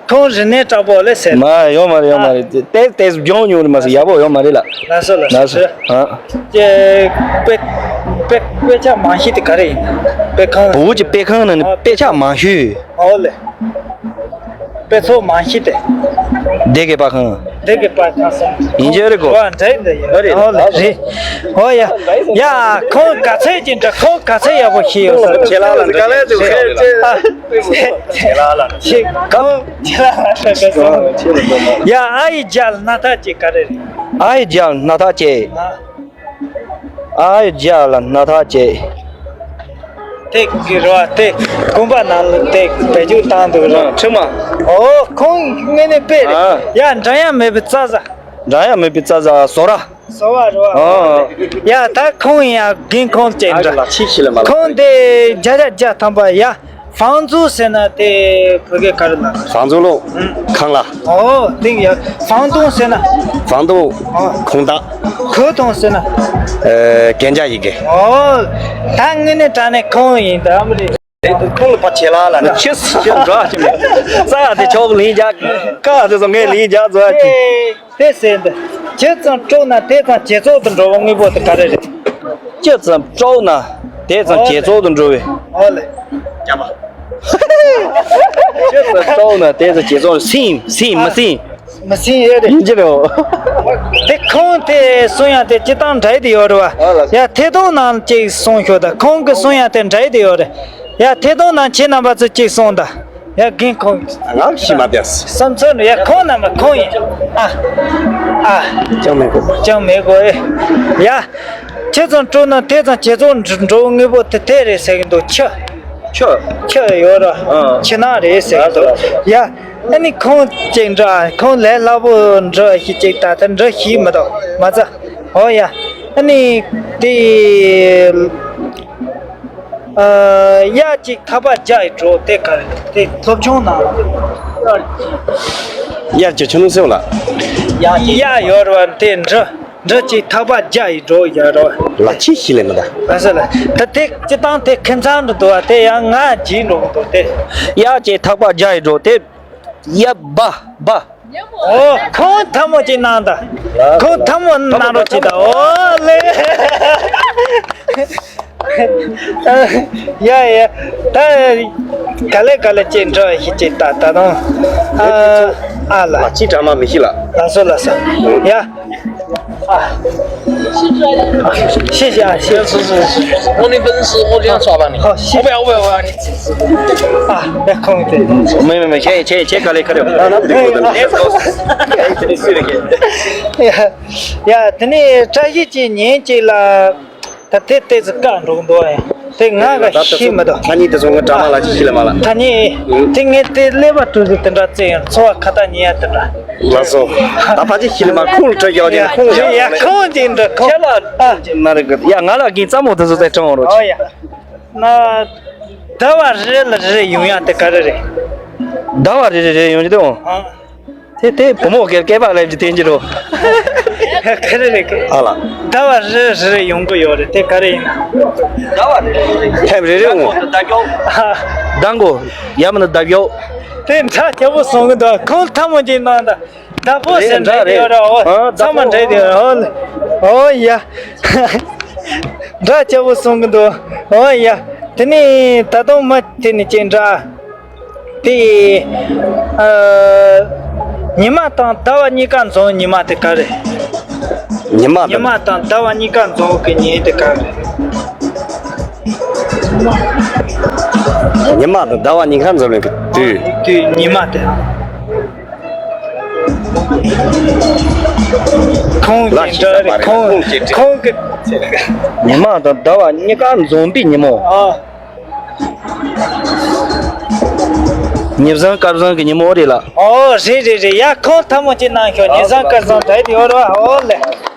ཁོང་རིག་གནས་དྲག་པོ་ལས་ཟེར། མ་ཡོད་མ་རེད། ཡོད་མ་རེད། ཏེ་ཏེ་སྦྱོང་མྱོང་རེད་མ་ཟེར། ཡག་པོ་ཡོད་མ་རེད་ལ། ལགས་སོ་ལགས་སོ། ཨ། ཀྱེ། དཔེ་དཔེ་དཔེ་ཆ་མང་ཤོས་དེ་ག་རེ་ཡིན། དཔེ་ཁང་། བོད་ཀྱི་དཔེ་ཁང་ནང་ནས་དཔེ་ཆ་མང་ཤོས། ཨོ་ལེ། དཔེ་ཚོགས་མང་ཤོས་དེ། སྡེ་དགེ་པར་ཁང་། སྡེ་དགེ་པར་ཁང་སོང་། ཡིན་གྱི་རེད་གོ། ཨོ་འདྲ་ཡིན་འདྲ་ཡིན། ཨོ་རེད། ཨོ་ལེ་རེད། ཨོ་ཡ། ཡ་ཁོང་ག་ཚད་ཀྱི་འདྲ། ཁོང་ག་ཚད་ཡག་པོ་ཤེས་ཡོད་ས། ཁྱེད་ལ་ལ་འདྲ་ཁ་ལས་དུ་ཁྱེད་ཁྱེད། ཨ། ཁྱེད་ཁོང་ཁྱེད་ལ་ལ་འདྲ། ཡ་ཨ་ཡི་རྒྱལ་སྣ་ཐག་ཅིག་ག་རེ་རེད། ཨ་ཡི་རྒྱལ་སྣ་ཐག་ཅིག་ཨ། ཨ་ཡི་རྒྱལ་ལ་སྣ་ཐག་ཅིག་དེ་གི་རོ་དེ་དགོན་པ་ནང་ལ་དེ་བེད་སྤྱོད་བཏང་འདུག་རོ། ཁྲི་མ། ཨོ་ཁོང་དངོས་གནས་དཔེ་རེད། ཨ། ཡ་འདྲ་ཡ་མེད་པའི་རྩྭ་ཟ། འདྲ་ཡ་མེད་པའི་རྩྭ་ཟ་ཟོ་ར། ཟོ་བ་རོ། ཨོ། ཡ་ད་ཁོང་ཡ་རྒན་ཁོང་ཅན་འདྲ། ཨ་ལ་ཆི་ཤི་ལ་མ་ལ། ཁོང་དེ་བརྒྱ་ཆ་བརྒྱ་ཐམ་པ་ཡ། 房租ཟེར་ན་དེ་བོད་སྐད་ག་རེ་ལབ། 房租ལོ། ཁང་གླ། ཨོ་དེ་ཡ། 房东ཟེར་ན། 房东། ཨོ། ཁང་བདག 合同ཟེར་ན། ཨེ་གན་རྒྱ་ཡི་གེ། ཨོ། ད་དངོས་གནས་དྲང་གནས་ཁོང་ཡིན་ད་ཨ་མ་རེད། ཁོང་ལ་ཕ་ཆེ་ལ་ལ་ནི་ཆེ་སུ་ཆེ་འགྲོ་ཨ་ཆེ་མེད། ས་ཡ་དེ་ཆོག་ལིང་རྒྱག་ཀ་དེ་ཚོ་ངས་ལིང་རྒྱག་ཚོ་ཨ་ཆེ། དེ་ཟེར་འདི། ཇི་ཙམ་དཀྲུགས་ན་དེ་ཙམ་ཇེ་ཚོགས་དུ་འགྲོ་བ་དངོས་པོ་དེ་ག་རེ་རེད། ཇི་ཙམ་དཀྲུགས་ན་དེ་ཙམ་ཇེ་ཚོགས་དུ་འགྲོ་བའི། ཨོ་ལེ། ཇི་ཙམ་དཀྲུགས་ན་དེ་ཙམ་ཇེ་ཚོགས། སིམ་སིམ་མ་སིམ། མ་སིམ་ཨེ་རེད། ཡིན་གྱི་རེད། དེ་ཁོང་དེ་གསུང་ཡ་དེ་སྤྱི་བཏང་འདྲ་ཡི་དེ་ཡོད་རེད་བ། ཡ་ཐད་གཏོང་ནང་གཅིག་གསུང་ཤོག་ད་ཁོང་གི་གསུང་ཡ་དེ་འདྲ་ཡི་དེ་ཡོད་རེད། ཡ་ཐད་གཏོང་ནང་ཁྱེད་རྣམ་པ་ཚོ་གཅིག་གསུང་ད། ཡ་རྒན་ཁོང་། ང་ཤི་མ་དེས། བསམ་ཚུལ་ནི་ཡ་ཁོང་རྣམ་པ་ཁོང་ཡིན། ཨ། ཨ། ཅང་མེད་གོ། ཅང་མེད་གོ་ཨེ། ཡ། ཁྱེད་ཚོ་འགྲོ་ན་དེ་ཙམ་ཁྱེད་ཚོ་འགྲོ་དངོས་པོ་དེ་དེ་རེད་ཟེར་གི་འདུག་ཆུ། ཆུ། ཆུ་ཡོད་ར། ཨ། ཆུ་ནག་རེད་ཟེར་གི་འདུག་ཡ། ཨ་ནི་ཁོང་ཅིག་འདྲ་ཁོང་ལས་སླ་པོ་འདྲ་ཞིག་ཅིག་ད་ལྟ་འདྲ་ཞིག་མི་འདུག་མ་ཚད། ཨོ་ཡ། ཨ་ནི་དེ། ཨ། གཡག་གཅིག་ཐག་པ་བརྒྱ་ཡིས་སྒྲོག་དེ་ག་རེ་དེ་སློབ་ཆུང་ནང་། གཡག་གཅིག་ཆུང་ཆུང་སེ་བ་ལ། གཡག་ཡོད་རེད་བ། དེ་འབྲི་འབྲི་གཅིག་ཐག་པ་བརྒྱ་ཡིས་སྒྲོག་ཡ་རེད་བ། ལ་ཅི་ཤི་ལེ་མི་ད། ཨ་ས་ལ་ད་དེ་སྤྱི་བཏང་དེ་ཁྱིམ་ཚང་འདྲ་འདུག་བ། དེ་ཡང་ང་བགྱིས་འགྲོ་གི་འདུག་དེ། གཡག་གཅིག་ཐག་པ་བརྒྱ་ཡིས་སྒྲོག་དེ། ཡ་བ་བ། ཨོ། ཁོང་ཐལ་མོ་གཅིག་གནང་དང་། ཁོང་ཐལ་མོ་གནང་རོགས་གྱིས་དང་། ཨོ་ལེ། ཡ་ཡ། ད་ག་ལེ་ག་ལེ་ཅིག་འགྲོ་ཞིག་ཅིག་ད་ད་དུང་། ཨ་ཨ་ལ། ཅི་འདྲ་མ་མི་ཤི་ལ། ལགས་སོ་ལགས་སོ། ཡ། 谢谢啊，谢谢。我的粉丝，我经常刷到你。好，谢谢。我不要，我不要，我要你。啊，别空的。没没没，钱钱钱搞来搞来。啊，那不对，不对。哎，这里是那个。 ཡ། ཡ། དེ་ནས་བཀྲ་ཤིས་ཀྱིས་ཉིན་གཅིག་ལ་ད་དེ་ཏོག་ཙམ་བཀག་འགྲོ་གི་འདུག་ཨེ། དེ་ང་ག་ཤེས་མི་འདུག་ཐ་སྙད་དེ་ཚོ་ང་གྲ་མ་ལ་ཅིག་ཤེས་ལ་མ་ལ། ཐ་སྙད། དེ་ངས་དེ་ཀླད་པ་གྲུ་ཟིག་དེ་འདྲ་བཙལ་ཡང་འཚོ་བ་ཁ་ཏ་ཉེ་ཡ་དེ་འདྲ། ལགས་སོ། ད་ཕ་ཅིག་ཤེས་ལ་མ། ཁོང་ལ་སྤྲད་ཡག་ཅིག་ཁོང་ཡ། ཁོང་ཅིག་འདྲ་ཁོང་། ཁྱེད་ལ་ཨ། ཅིག་མ་རེད་གི། ཡ། ང་ལ་གིན་རྩ་མོ་དེ་ཚོ་ཏོག་ཙམ་འོང་རོགས། ཨོ་ཡ། ན། ཟླ་བ་རེ་རེ་ལ་རེ་རེ་ཡོང་ཡ་དེ་ག་རེ་རེད། ཟླ་བ་རེ་རེ་རེ་ཡོང་རྒྱུ་དེ་འོང་། ཨ། དེ་དེ་བུ་མོ་སྐད་སྐད་པ་ལབ་ཀྱི་དེ་འགྱུར་རོ། ག་རེ་རེད་གི། ཨ་ལ། ཟླ་བ་རེ་རེ་རེ་ཡོང་གི་ཡོད་རེད། དེ་ག་རེ་ཡིན་ན། ཟླ་བ་རེ་རེ་རེ། ཐེངས་རེ་རེ་འོང་། ཟླ་མགོ། ཡ་མིན་ན་ཟླ་མགོ། དེ་འདྲ་སྐྱ་བོ་གསུང་གི་འདུག་ཁོང་ཐལ་མོ་གཅིག་གནང་དང་། ཟླ་ཕོག་ཟེར་འདྲ་རེད་ཡོད་ར། འོ། ཨ། ཚང་མ་འདྲ་རེད་ཡོད་ར། འོ་ལེ། འོ་ཡ། འདྲ་སྐྱ་བོ་གསུང་གི་འདུག་འོ་ཡ། དེ་ནས་ད་དུང་མ་དེ་ནས་ཅིག་འདྲ། དེ། ཨ། ཉི་མ་དང་ཟླ་བ་གཉིས་ཀ་འཛོམས་ཉི་མ་དེ་ག་རེ། ཉི་མ་དང་། ཉི་མ་དང་ཟླ་བ་གཉིས་ཀ་འཛོམས་གི་ཉིན་དེ་ག་རེ། ཉི་མ་དང་ཟླ་བ་གཉིས་ཀ་འཛོམས་གི་དུས། དུས་ཉི་མ་དེ། ཁོང་གི་འདྲ་རེད། ཁོང་ཁོང་གི། ཉི་མ་དང་ཟླ་བ་གཉིས་ཀ་འཛོམས་པའི་ཉིན་མོ། ཨ། ཉི་བཟང་སྐར་བཟང་གི་ཉིན་མོ་རེད་ལ། ཨོ་རེད་རེད་རེད། ཡ། ཁོང་ཐལ་མོ་གཅིག་གནང་ཤོག་ཉི་བཟང་སྐར་བཟང་འདྲ་དེ་ཡོད་ར། ཨོ་ལེ།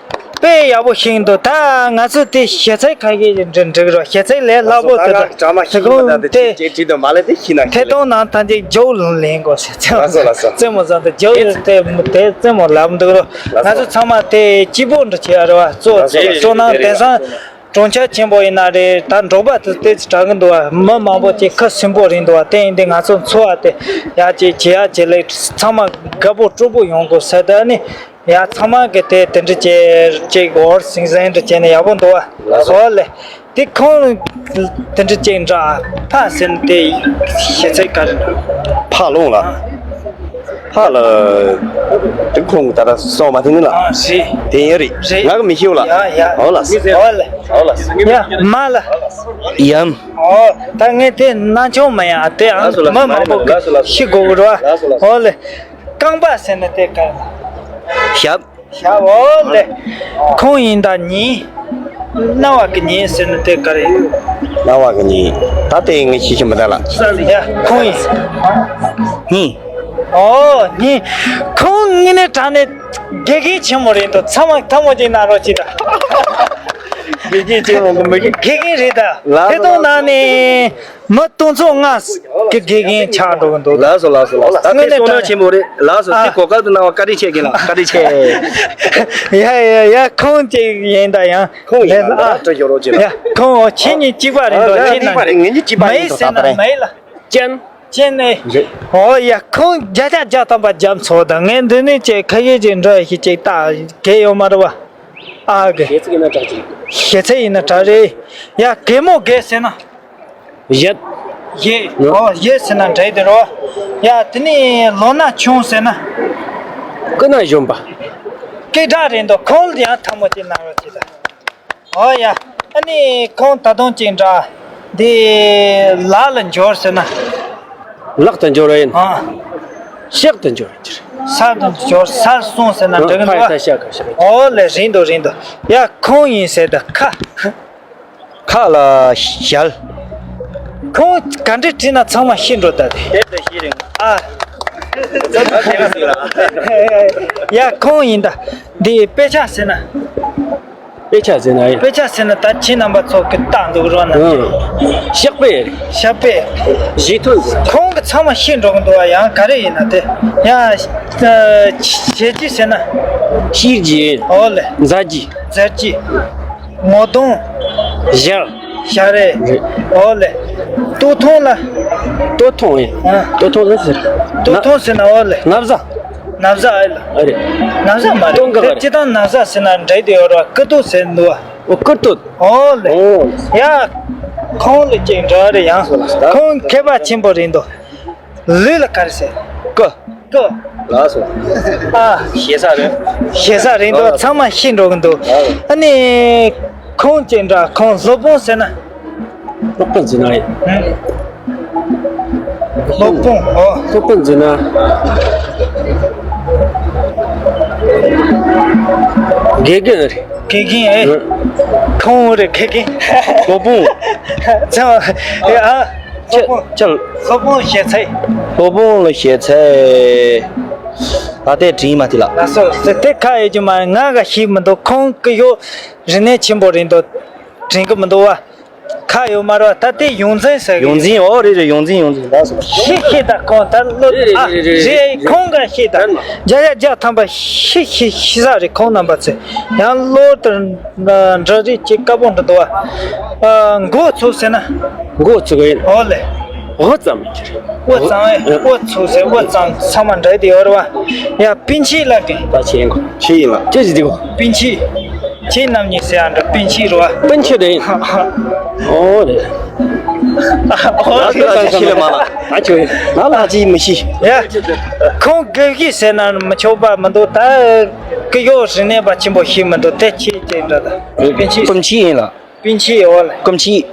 དཔེ་ཡག་པོ་ཤེས་འདུག་ད་ང་ཚོ་དེ་ཞེ་ཚད་ཁ་ཤས་ཀྱི་འགྲིག་འགྲིག་རོགས། ཞེ་ཚད་ལས་སླ་པོ་དེ་དང་། ད་གྲ་མ་ཤེས་མ་ད་དེ་དེ་ཅེ་ཅེ་ཅེ་དང་མ་ལས་དེ་ཤེས་ན་ཐད་གཏོང་ནང་ཐམས་ཅད་ཇོ་ལོན་ལེན་དགོས་ཟེར། ལགས་སོ་ལགས་སོ། རྩེད་མོ་བཟང་དེ་ཇོ་ལོན་དེ་དེ་རྩེད་མོ་ལབ་འདུག་རོགས། ང་ཚོ་ཚང་མ་དེ་སྐྱིད་པོ་འདྲ་བྱེད་ཨ་རེད་བ། གཙོ་གཙོ་ནང་དེང་སང་གྲོང་ཁྱེར་ཆེན་པོ་ཡིན་ན་རེད། ད་འབྲོག་པ་དེ་ཏོག་ཙམ་དྲག་གི་འདུག་བ། མི་མང་པོ་ཅིག་ཁ་སིམ་པོ་རེད་འདུག་བ། དེ་ཡིན་དུས་ང་ཚོ་འཚོ་བ་དེ་ཡག་ཅིག་བྱེད་ཡག་བྱེད་ལེ། ཚང་མ་དགའ་པོ་སྤྲོ་པོ་ཡོང་དགོས་ཟེར། ད་ནི། ཡ། ཚང་མ་གི་དེ་དེ་འདྲ་བྱས་ཅིག་འོར་སིང་སིང་འདྲ་བྱས་ན་ཡག་པོ་འདུག་བ། ལགས་སོ། ཨོ་ལེ། དེ་ཁོང་དེ་འདྲ་ཅིག་འདྲ་ཕ་ཟེར་ན་དེ་ཞེ་ཚད་ག་རེ་འདྲ། ཕ་ལོང་ལ། ཕ་ལ། དེ་ཁོང་ད་ལྟ་སོང་མ་ཐེངས་ནི་ལ། ཨ་རེད། དེ་ཡིན་རེད། རེད། ང་གི་མི་ཤེས་ལ། ཡ་ཡ། ཨོ་ལ། ཨོ་ལེ། ཨོ་ལ། ཡ་མ་ལ། ཡམ། ཨོ། ད་ངས་དེ་སྣང་ཆུང་མ་ཡ་དེ་ཨང་། ལགས་སོ་ལགས་སོ། མ་མང་པོ་ལགས་སོ་ལགས་སོ། ཤི་དགོས་རོ། ལགས་སོ་ལགས་སོ། ཨོ་ལེ། རྐང་པ་ཟེར་ན་དེ་ག་རེ། ཞབས། ཞབས། ཨོ་ལེ། ཁོང་ཡིན་ད་ཉིན། རྣ་བ་གི་ཉིན་ཟེར་ན་དེ་ག་རེ། རྣ་བ་གི་ཉིན། ད་དེ་ངས་ཤེས་ཀྱི་མི་འདུག་ལ། ཡ། ཁོང་ཡིན། ཉིན། ཨོ་ཉིན། ཁོང་དངོས་གནས་དྲང་གནས་དགེ་རྒན་ཆེན་མོ་རེད་འདུག་ཚང་མ་ཐལ་མོ་གཅིག་གནང་རོགས་གྱིས་ད། དགེ་རྒན་ཆེན་མོ་གི་མི་དགེ། དགེ་རྒན་རེད་ད། ལ་དེ་དང་ནང་ནས། མི་སྟོང་ཚོ་ལྔ་གི་དགེ་རྒན་ཆགས་འགྲོ་གི་འདུག་ལགས་སོ་ལགས་སོ་ལགས་སོ། ད་དེ་དངོས་གནས་གསུང་ནོར་ཆེན་པོ་རེད། ལགས་སོ། ཨ། དེ་གོ་སྐབས་དུ་གནང་བ་བཀའ་དྲིན་ཆེ་རྒན་ལགས། བཀའ་དྲིན་ཆེ། ཡ་ཡ་ཡ། ཁོང་གཅིག་ཡིན་ད་ཡང་། ཁོང་ཡིན་ད་ཨ། ད་ཅོ་ཡོ་རོ་ཅི་ལ། ཡ། ཁོང་ཁྱེད་གཉིས་གཅིག་པ་རེད་འདུག་ཨ། ཁྱེད་ནང་གཅིག་པ་རེད། ངེད་གཉིས་གཅིག་པ་ཡིན་འདུག་ད་ད་རེད། མེད་ཟེར་ན་མེད་ལ། ཅན། ཅན་ནས། རེད། ཨོ་ཡ། ཁོང་བརྒྱ་ཆ་བརྒྱ་ཐམ་པ་རྒྱབ་ཚོགས་དང་ངས་འདི་ནས་ཅིག་ཁ་ཤས་ཅིག་འདྲ་ཞིག་ཅིག་ལྟ་གལ་ཡོད་མ་རེད་བ། ཨ་གི། ཞེ་ཚིག་ཡིན་ན་དྲག་ཅིག་ཞེ་ཚིག་ཡིན་ན་དྲག་རེད། ཡ། གད་མོ་བགད་ཟེར་ན། ཡད། ཡེ། ཡ། ཨོ་ཡེ་ཟེར་ན་འདྲ་དེ་རོ། ཡ། དེ་ནས་ལོ་ན་ཆུང་ཟེར་ན། ཀུན་ན་གཞོན་པ། སྐད་གྲགས་རེད་འདུག་ཁོང་ལ་ཡང་ཐལ་མོ་གཅིག་གནང་རོགས་གྱིས་ད། ཨོ་ཡ། ཨ་ནི་ཁོང་ད་དུང་གཅིག་འདྲ། འདི་ལག་ལ་འབྱོར་ཟེར་ན། ལག་ཏུ་འབྱོར་ཡིན། ཨ། ཤག་ཏུ་འབྱོར་གྱི་རེད། ས་དང་འབྱོར་སར་སོང་ཟེར་ན་འགྲིག་གི་འདུག་ཨ། ཨོ་ལེ། རིང་དུ་རིང་དུ། ཡ། ཁོང་ཡིན་ཟེར་ད་ཁ། ཁ་ལ་ཞལ། ཁོང་ག་འདྲ་བྲིས་ན་ཚང་མ་ཤེས་འགྲོ་ད་དེ། དེབ་ཏུ་ཤེས་རིང་། ཨ། ཡ། ཁོང་ཡིན་ད། འདི་དཔེ་ཆ་ཟེར་ན། དཔེ་ཆ་ཟེར་ན་ཡིན། དཔེ་ཆ་ཟེར་ན་ད་ཁྱེད་རྣམ་པ་ཚོ་གི་ལྟ་འདུག་རོགས་གནང་། ཨང་། ཤག་པས། ཤག་པས། བཞི་ཐོན་ཟེར། ཁོང་གི་ཚང་མ་ཤེས་འགྲོ་གི་འདུག་བ། ཡང་ག་རེ་ཡིན་ན་དེ་ཡང་བྱས་རྗེས་ཟེར་ན། ཤེས་རྗེས། ཨོ་ལེ། མཛད་རྗེས། མཛད་རྗེས། ངོ་གདོང་། ཞར། ཞར་རེད། རེད། ཨོ་ལེ། སྟོད་ཐུང་ལ། སྟོད་ཐུང་ཡིན། ཨ། སྟོད་ཐུང་ལ་ཟེར། སྟོད་ཐུང་ཟེར་ན་ཨོ་ལེ། ན་བཟའ། ན་བཟའ་ཨེ་ལ། ཨ་རེད། ན་བཟའ་མ་རེད། སྟོད་འགག་རེད། སྤྱིར་བཏང་ན་བཟའ་ཟེར་ན་འདྲེས་དེ་ཡོད་ར། སྐུ་སྟོད་ཟེར་འདུག་བ། ཨོ་སྐུ་སྟོད། ཨོ་ལེ། ཨོ། ཡ། ཁོང་ལ་ཅིག་འདྲ་རེད་ཡང་། ཁོང་མཁས་པ་ཆེན་པོ་རེད་འདུག་ལུས་ལ་ག་རེ་ཟེར། སྐུ། སྐུ། ལགས་སོ། ཨ། ཞེ་ས་རེད། ཞེ་ས་རེད་འདུག་ཨ། ཚང་མ་ཤེས་འགྲོ་གི་འདུག་ཨ། ཨ་ནི། ཁོང་ཅིག་འདྲ། ཁོང་སློབ་དཔོན་ཟེར་ན། སློབ་དཔོན་ཟེར་ན་ཡིན། ཧུམ། སློབ་དཔོན། ཨོ། སློབ་དཔོན་ཟེར་ན། དགེ་རྒན་རེད། དགེ་རྒན་ཨེ། ཧུམ། ཁོང་རེད་དགེ་རྒན། སློབ་དཔོན། ཚང་མ་ཨ། ཁྱེད་སློབ་དཔོན། ཁྱེད། སློབ་དཔོན་ཞེ་ཚད། སློབ་དཔོན་ལ་ཞེ་ཚད། ད་ལྟའི་དྲིན་མ་དེ་ལ། ལགས་སོ། དེ་དེ་ཁ་ཡོད་རྒྱུ་མ་རེད། ང་ག་ཤེས་མི་འདུག་ཁོང་གི་ཡོ་རིག་གནས་ཆེན་པོ་རེད་འདུག་དྲན་གི་མི་འདུག་བ། ཁ་ཡོད་མ་རེད་བ། ད་དེ་ཡོངས་འཛིན་ཟེར་གི། ཡོངས་འཛིན། ཨོ་རེད་རེད། ཡོངས་འཛིན། ཡོངས་འཛིན། ལགས་སོ། ཤེས་ཤེས་ད་ཁོང་ད་བློ། རེད་རེད། ཨ། རེད་རེད། རེད། ཁོང་ག་ཤེས་ད། རེད་མ། བརྒྱ་ཡ་བརྒྱ་ཐམ་པ་ཤེས་ཤེས་ཤེས་ས་རེད། ཁོང་རྣམ་པ་ཚོས་ཡང་བློ་ལྟར་འདྲ་རེད། ཅིག་དཀར་པོ་འདྲ་འདུག་བ། ཨ། མགོ་ཚུགས་ཟེར་ན། མགོ་ཚུགས་ཡིན། ཨོ་ལེ། འོ་ཙམ་གྱིས། འོ་ཙམ་ཨེ། འོ་ཚུགས་ཟེར། འོ་ཙམ་ཚང་མ་འདྲ་དེ་ཡོད་རེད་བ། ཡ། པིན་ཆི་ལ་གན། ད་ཆེ་ཡིན་གོ། ཆེ་ཡིན་ལ། ཅི་ཞིག་དེ་གོ། པིན་ཆི། ཁྱེད་རྣམ་གཉིས་ཟེར་ཡ་འདྲ། པིན་ཆི་རེད་བ། པིན་ཆི་རེད། ཨོ་རེད། ཨོ་རེད། ད་ཆི་ལ་མ་ལ། ད་ཆོས་ང་ལ་ཅི་མི་ཤེས། ཡ། ཁོང་དགེ་བཤེས་ཟེར་ན་མི་ཆོག་པ་མི་འདུག་ད་གི་ཡོ་རིག་གནས་པ་ཆེན་པོ་ཤེས་མི་འདུག་དེ་ཆེ་ཅེ་འདྲ་ད། པིན་ཆི། པིན་ཆི་ཡིན་ལ། པིན་ཆི་ཡོད་ལ། པིན་ཆི།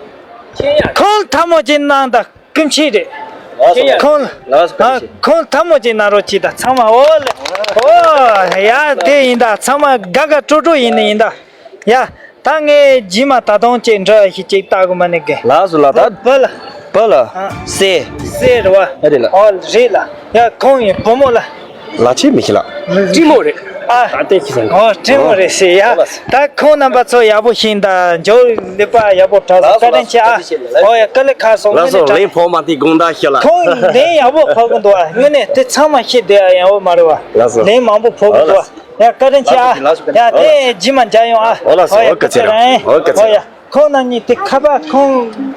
ཁོང་ཐལ་མོ་ཅིག་གནང་ད། སྐུ་མཁྱེན་རེད། ལགས་སོ། ཁོང་། ལགས་སོ། ཨ། ཁོང་ཐལ་མོ་ཅིག་གནང་རོགས་གྱིས་ད་ཚང་མ། ཨོ་ལེ། ཨོ་ཡ། དེ་ཡིན་ད། ཚང་མ་དགའ་དགའ་སྤྲོ་སྤྲོ་ཡིན་ནི་ཡིན་ད། ཡ། ད་ངས་རྗེས་མ་ད་དུང་ཅིག་འདྲ་ཞིག་ཅིག་ལྟ་དགོས་མ་ནི་གི། ལགས་སོ་ལགས། ད་བུ་ལ། བུ་ལ། ཨ། སྲས། སྲས་རེད་བ། ཨ་རེད་ལགས། ཨོ་རེད་ལགས། ཡ། ཁོང་ཡིན་བུ་མོ་ལ། ལགས་ཆེ་མི་ཤེས་ལགས། སྤྲིན་མོ་རེད། ཨ། ད་ལྟའི་ཁྱི་སང་། ཨོ་སྤྲིན་མོ་རེད་ཟེར་ཡ། ཨོ་ལགས། ད་ཁོང་རྣམ་པ་ཚོ་ཡག་པོ་ཤེས་ད། འཇོག་ལེགས་པ་ཡག་པོ་གྲགས་སོང་། བཀའ་དྲིན་ཆེ་ཨ། ཨོ་ཡ། དཀའ་ལས་ཁག་སོང་། ལགས་སོ། དངོས་གནས་ལན་ཕོག་མ་དེ་དགོངས་དག་ཞུ་ལགས། ཁོང་ལན་ཡག་པོ་ཕོག་གི་འདུག་ཨ། དངོས་གནས་དེ་ཚང་མ་ཤེས་བསྡད་ཨ། ཡག་པོ་མ་རེད་བ། ལགས་སོ། ལན་མང་པོ་ཕོག་གི་འདུག་ཨ། ཡ། བཀའ་དྲིན་ཆེ་ཨ། ལགས་སོ། ཡ། དེ་རྗེས་མ་མཇལ་ཡོང་ཨ། ཨོ་ལགས་སོ། ཨོ་ཡ། ཨོ་སྐུ་ཚེ་རིང་། ཨོ་སྐུ་ཚེ་རིང་། ཨོ་ཡ། ཁོང་རྣམ་གཉིས་དེ་ཁ་པར་ཁོང་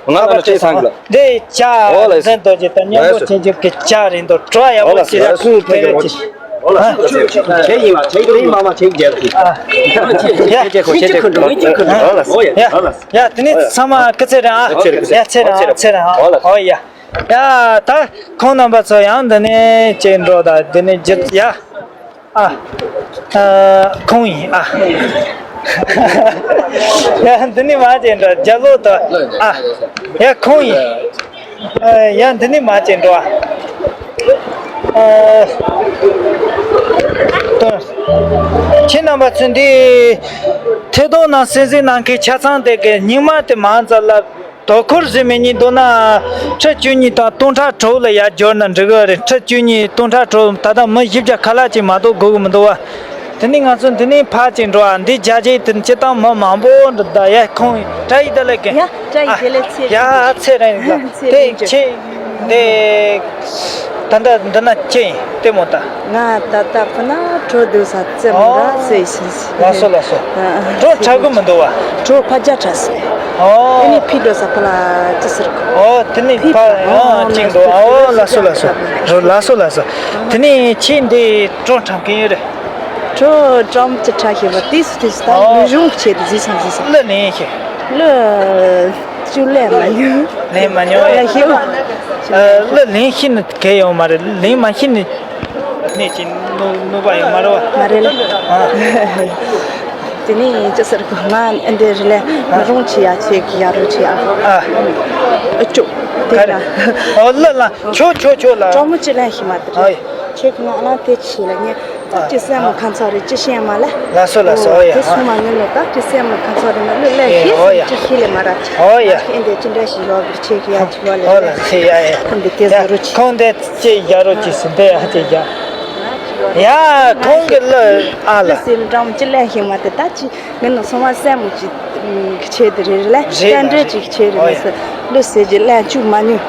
ཁ་པར་སྤྲད་སོང་གི། འདི་ཇ་འཛིན་རྡོ་རྗེ་དང་མཉམ་པོ་ཆེན་ཆུང་གི་ཇ་རེད་འདུག་བྲོ་བ་ཡག་པོ་ཅིག་རེད། ཨོ་ལགས་སོ། ཁྱེད་ཡིན་ལ་ཁྱེད་ཀྱི་མ་མ་ཁྱེད་ཀྱི་རྒྱལ་གྱི། ཨ། ཡ། ཁྱེད་ཁྱེད་ཁྱེད་ཁྱེད་ཁྱེད་ཁྱེད་ཁྱེད་ཁྱེད། ཨོ་ལགས་སོ། ཡ། ཡ། དེ་ནས་ཚང་མ་སྐུ་ཚེ་རིང་ཨ། ཡ། ཚེ་རིང་ཚེ་རིང་ཨ། ཚེ་རིང་ཨ། ཨོ་ལགས། ཨོ་ཡ། ཡ། ད་ཁོང་རྣམ་པ་ཚོ་ཡང་འདི་ནས་ཅིག་འགྲོ་ད། འདི་ནས་རྒྱུ། ཡ། ཨ། ཨ། ཁོང་ཡིན་ཨ། ཡ། འདི་ནི་མ་ཅན་འདྲ་རྒྱ་ལོ་དང་ཨ། ཡ། ཁོང་ཡིན། ཨ། ཡ། འདི་ནི་མ་ཅན་འགྲོ་ཨ། ཨ། ཁྱེད་རྣམ་པ་ཚོས་འདི་ཐད་གཏོང་ནང་གསན་གཟིགས་གནང་མཁན་ཆ་ཚང་དེ་གི་སྙིང་མ་དེ་མང་ཙམ་ལ། དོ་ཁུར་ཟེར་མི་གཉིས་འདུག་ན། ཁྲི་བཅུ་གཉིས་དང་སྟོང་ཕྲག་དྲུག་ལ་ཡར་འབྱོར་ན་འགྲིག་གི་རེད། ཁྲི་བཅུ་གཉིས་སྟོང་ཕྲག་དྲུག་ད་ལྟ་མི་བཞི་བརྒྱ་ཁ་ལག་ཅིག་མ་གཏོགས་དགོས་ཀྱི་མི་འདུག་བ། དེ་ནི་ང་ཚོ་འདི་ནས་ཕར་ཅིག་འགྲོ་བ། འདི་རྒྱ་ཆེ་དེ་སྤྱིར་བཏང་མི་མང་པོ་འདུག་ད་ཡ། ཁོང་བཀྲ་ཤིས་བདེ་ལེགས་ཀྱི། ཡ། བཀྲ་ཤིས་བདེ་ལེགས། ཚེ་རིང་། ཡ། ཚེ་རིང་ལགས། དེ་ཁྱེད་འདི་ད་ལྟ་འདི་ན་ཅི་ཡིན་ལྟད་མོ་ལྟ། ང་ད་ལྟ་ཕུ་ན་བྲོ་འདུག་ས་ཙེ་མོ་ར། ཨོ། ཟེར་ཞིང་། ལགས་སོ་ལགས་སོ། ཨ། བྲོ་དྲག་གི་མི་འདུག་བ། བྲོ་ཕ་རྒྱ་དྲག་སོང་། ཨོ། ཨ་ནི་ཕི་འགྲོ་ས་ཕ་ལ་ཅི་ཟེར་གོ། ཨོ། དེ་ནི་ཕི་ཕ། ཨོ། ཨོ་ཅིག་འགྲོ། ཨོ་ལགས་སོ་ལགས་སོ། རོ་ལགས་སོ་ལགས་སོ། དེ་ནི་ཁྱེད་འདི་བྲོ་འཁྲབ་མཁན་ཡོད་རེད། བྲོ་འཁྲབ་ཅི་འཁྲབ་ཤེས་པ་དེ་སུ་དེ་སུ་ད། ཨོ། ལུས་སྦྱོང་བྱེད་དུ་ཟིག་སང་ཟིག་སང་། གླུ་ལེན་ཤེས། གླུ་ཅུ་ལེན་མ་མྱོང་། ལེན་མ་མྱོང་། ལེན་ཤེས་མ། ཨ། གླུ་ལེན་ཤེས་ནི་གལ་ཡོད་མ་རེད། ལེན་མ་ཤེས་ནི་གནས་ཀྱི་ནོ་ནོ་པ་ཡོད་མ་རེད་བ། མ་རེད་ལ། ཨ། དེ་ནས་ཅི་ཟེར་གོ། ང་འདི་རེད་ལ། མི་རུང་ཆེ་ཡ་ཆེ་གི་ཡ་རུ་ཆེ་ཡ། ཨ། ཨ་ཅོ། དེ་ག་རེད། ཨོ་ལ་ལ། ཆོ་ཆོ་ཆོ་ལ། ཅོ་མོ་ཅི་ལེན་ཤེས་མ་དེ་རེད། ཨ། ཁྱེད་ཀྱི་ངག་ལ་དེ་ཆེ་ལ་ཉེ། ཨ། ཅི་སེམས་མ་ཁ་ཚ་རེད། ཅི་ཤེས་མ་ལ། ལགས་སོ་ལགས་སོ། ཨོ་ཡ། དེ་སོང་མ་ངན་ལོ། ད་ཅི་སེམས་མ་ཁ་ཚ་རེད། མ་ལོ་ལ་ཨེ། ཤེས། ཨོ་ཡ། ཅི་ཤེས་ལེ་མ་ར། ཨོ་ཡ། ཨ་ཁྱེད་འདི་ཅི་འདྲ་ཞིག་ཡོད་གི་ཆེ་གི་ཡ་ཆེ་བ་ལེ། ཨོ་ལ་ཆེ་ཡ་ཡ། ཁོང་འདི་དེ་ཟེར་རོ་ཆེ། ཁོང་འདི་ཅི་ཡ་རོ་ཆེ་ཟིན་པས་ཨ་ཅེ་ཡ། ཡ། ཁོང་གི་གླུ་ཨ་ལ། གླུ་སེམས་འགྲམ་ཅི་ལེན་ཤེས་མ་དེ་ད་ཅི་ངི་ནི་སོང་བ་སེམས་མོ་ཅི་ཁྱེད་དེ་རེད་ལ། རེད་ལ། རྟེན་འབྲེལ་ཅིག་ཁྱེད་རེད་ཨོ་ཡ། མ་ཟེར། གླུ་སེ་ཅི་ལེན་བཅུག་མ་ཉུ།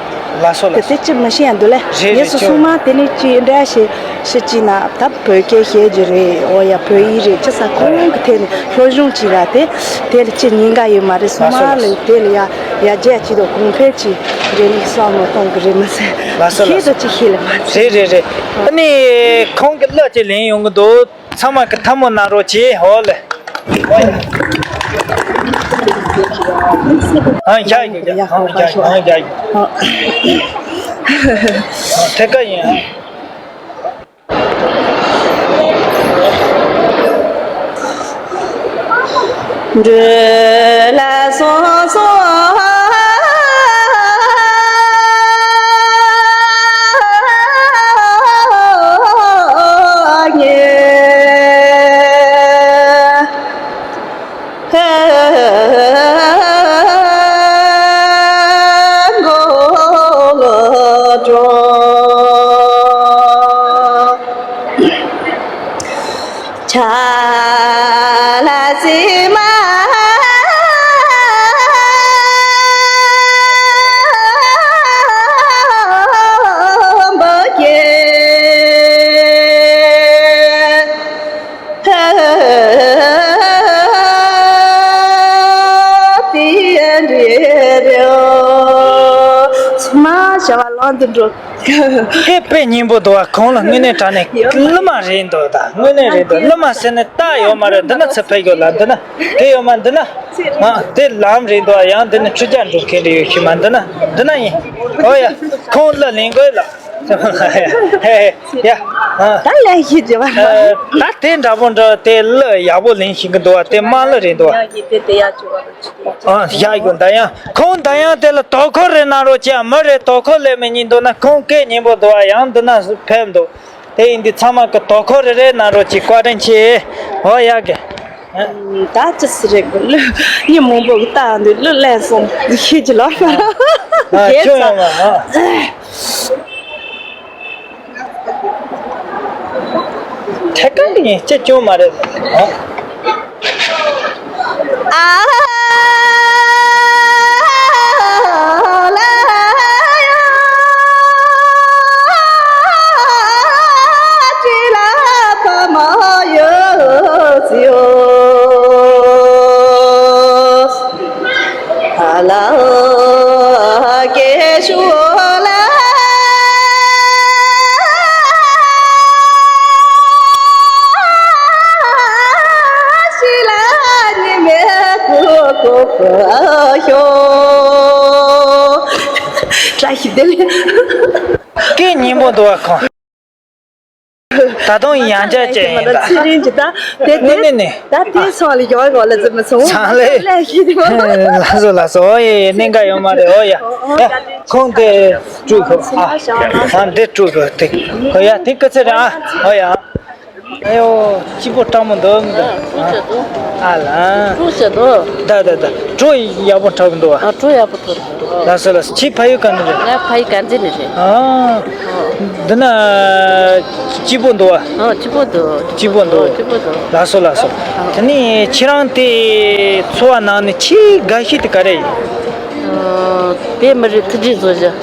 ལ་སོ་ལ་དེ་སོ། དེ་ཅི་མི་ཤེས་ཡ་འདུག་ལ། རེད་ངེ་རེད་སོ་ཅོ། སོང་མ་དེ་ནི་ཅི་འདྲ་ཤེས་ཤེས་ཅི་ན་ད་བོད་སྐད་ཤེས་ཀྱི་རེད། ཨོ་ཡ། བོད་ཡིག་རེད། ཅི་ས་ཁོང་གི་ཐད་ནས་སློབ་སྦྱོང་ཅི་ར་དེ་དེ་ལ་ཅི་ཉེན་ཁ་ཡོད་མ་རེད། སོང་མ་ལ་དེ་ལ་ཡ་ཡ་རྒྱ་ཅི་དང་གོང་འཕེལ་ཅི་རེད་ནི་བསམ་བློ་གཏོང་གི་རེད་མ་ཟེར། ལ་སོ་ལ་ཁྱེད་སོ། དེ་ཅི་ཤེས་ལ་མ་ཟེར། རེད་རེད་རེད། ཨ་ནི་ཁོང་གི་གླུ་ཅིག་ལེན་ཡོང་གི་འདུག་ཚང་མ་གི་ཐལ་མོ་གནང་རོགས་གྱིས། ཧོ་ལེ། ཨ་ཡ་ཡ་ཡ་ཡ་ཡ་ཡ། ཐད་ཀ་ཡིན། འགྲོ་ལ་སོང་སོང་ཉེ། ཆ་ལ་སི་མ། ཚང་མ་བྱ་བ་ལམ་དུ་འགྲོ། དེ་དཔེ་སྙིང་པོ་འདུག་བ། ཁོང་ལ་དངོས་གནས་དྲང་གནས་གླུ་མ་རེད་འདུག་ད་དངོས་གནས་རེད་འདུག་གླུ་མ་ཟེར་ནས་རྟགས་ཡོད་མ་རེད། འདི་ན་ཚེ་འཕེལ་ཡོད་ལ། འདི་ན་དེ་ཡོད་མ། འདི་ན་ཨ་དེ་ལམ་རེད་འདུག་ཡང་འདི་ན་ཆུ་རྐྱལ་འགྲོ་མཁན་རེ་ཡོད་ཤི་མ། འདི་ན་འདི་ན་ཡིན། ཨོ་ཡ། ཁོང་གླུ་ལེན་དགོས་ལ། ཧེ་ཧེ་ཡ། ཨ། ད་ལན་ཞིག་བརྗེ་བ། ད་དེ་འདྲ་པོ་འདྲ་དེ་གླུ་ཡག་པོ་ལེན་ཤེས་ཀྱི་འདུག་བ། དེ་དམངས་གླུ་རེད་འདུག་བ། ཡ་ཡི་དེ་དེ་ཡ་བཅུ་བ། ཨ་ཡ་ཡོ། ད་ཡང་ཁོང་ད་ཡང་དེ་ལ་དོ་ཁུར་རེ་གནང་རོགས་གྱིས། མི་རེ་དོ་ཁུར་ལེན་མི་ཉན་འདུག་ན། ཁོང་སྐད་སྙན་པོ་འདུག་བ། ཡང་འདི་ན་ཕེབས་འདུག་དེ་ཡིན་དུས་ཚང་མ་གི་དོ་ཁུར་རེ་རེ་གནང་རོགས་གྱིས། བཀའ་དྲིན་ཆེ། ཨོ་ཡ་གི། ད་ཅི་སི་རེད་གི་གླུ། མི་མང་པོ་གི་ལྟ་འདུག་གླུ་ལེན་སོང་ཤེས་ཀྱི་ལོ། ཨ་རྒྱལ་ཁྱོད་ཚ། ཡོང་བ་ཨ། ཐད་ཀར་ཡིན་ཅི་སྐྱོན་མ་རེད། ཨ། བཀྲ་ཤིས་བདེ་ལེགས། སྐད་སྙན་པོ་འདུག་བ་ཁོང་། ད་དུང་ཡང་བསྐྱར་བྱས་ཡིན་ད། ཚེ་རིང་གི་ད་དེ་དངོས་གནས་ནས། ད་དེ་སོང་ལ་ཡོང་གོ་ལ་ཙི་མི་སོང་། ཚང་ལས། ལས་ཤི་དེ་མ། ལགས་སོ་ལགས་སོ། ཨོ་ཡེ་ཡེ། གནད་འགག་ཡོད་མ་རེད། ཨོ་ཡ། ཡ། ཁོང་དེ་བཀྲུས་གོ། ཨ། ཨ་འདི་བཀྲུས་གོ་དེ། ཨོ་ཡ། དེ་སྐུ་ཚེ་རིང་ཨ། ཨོ་ཡ། ཨ་ཡོ། སྐྱིད་པོ་སྤྲང་མོ་འདུག་མི་འདུག་ཨ། ཨ་ལ། བཀྲུས་བྱས་འདུག་ད་ད་ད། བྲོ་ཡག་པོ་འཁྲབ་གི་འདུག་བ། ཨ། བྲོ་ཡག་པོ་འཁྲབ་གི་འདུག་ལགས་སོ་ལགས་སོ། ཁྱེད་ཕ་ཡུལ་ག་ནས་རེད། ང་ཕ་ཡུལ་དཀར་མཛེས་ནས་རེད། ཨ། འདི་ན་སྐྱིད་པོ་འདུག་བ། ཨ། སྐྱིད་པོ་འདུག་སྐྱིད་པོ་འདུག་སྐྱིད་པོ་འདུག་ལགས་སོ་ལགས་སོ། ཨ། དེ་ནས་ཁྱེད་རང་དེ་འཚོ་བ་ནང་ནས་ཆེས་དགའ་ཤོས་དེ་ག་རེ་ཡིན། ཨ། དཔེ་མི་རིགས་ཐུགས་རྗེ་བཟོ་བཞག་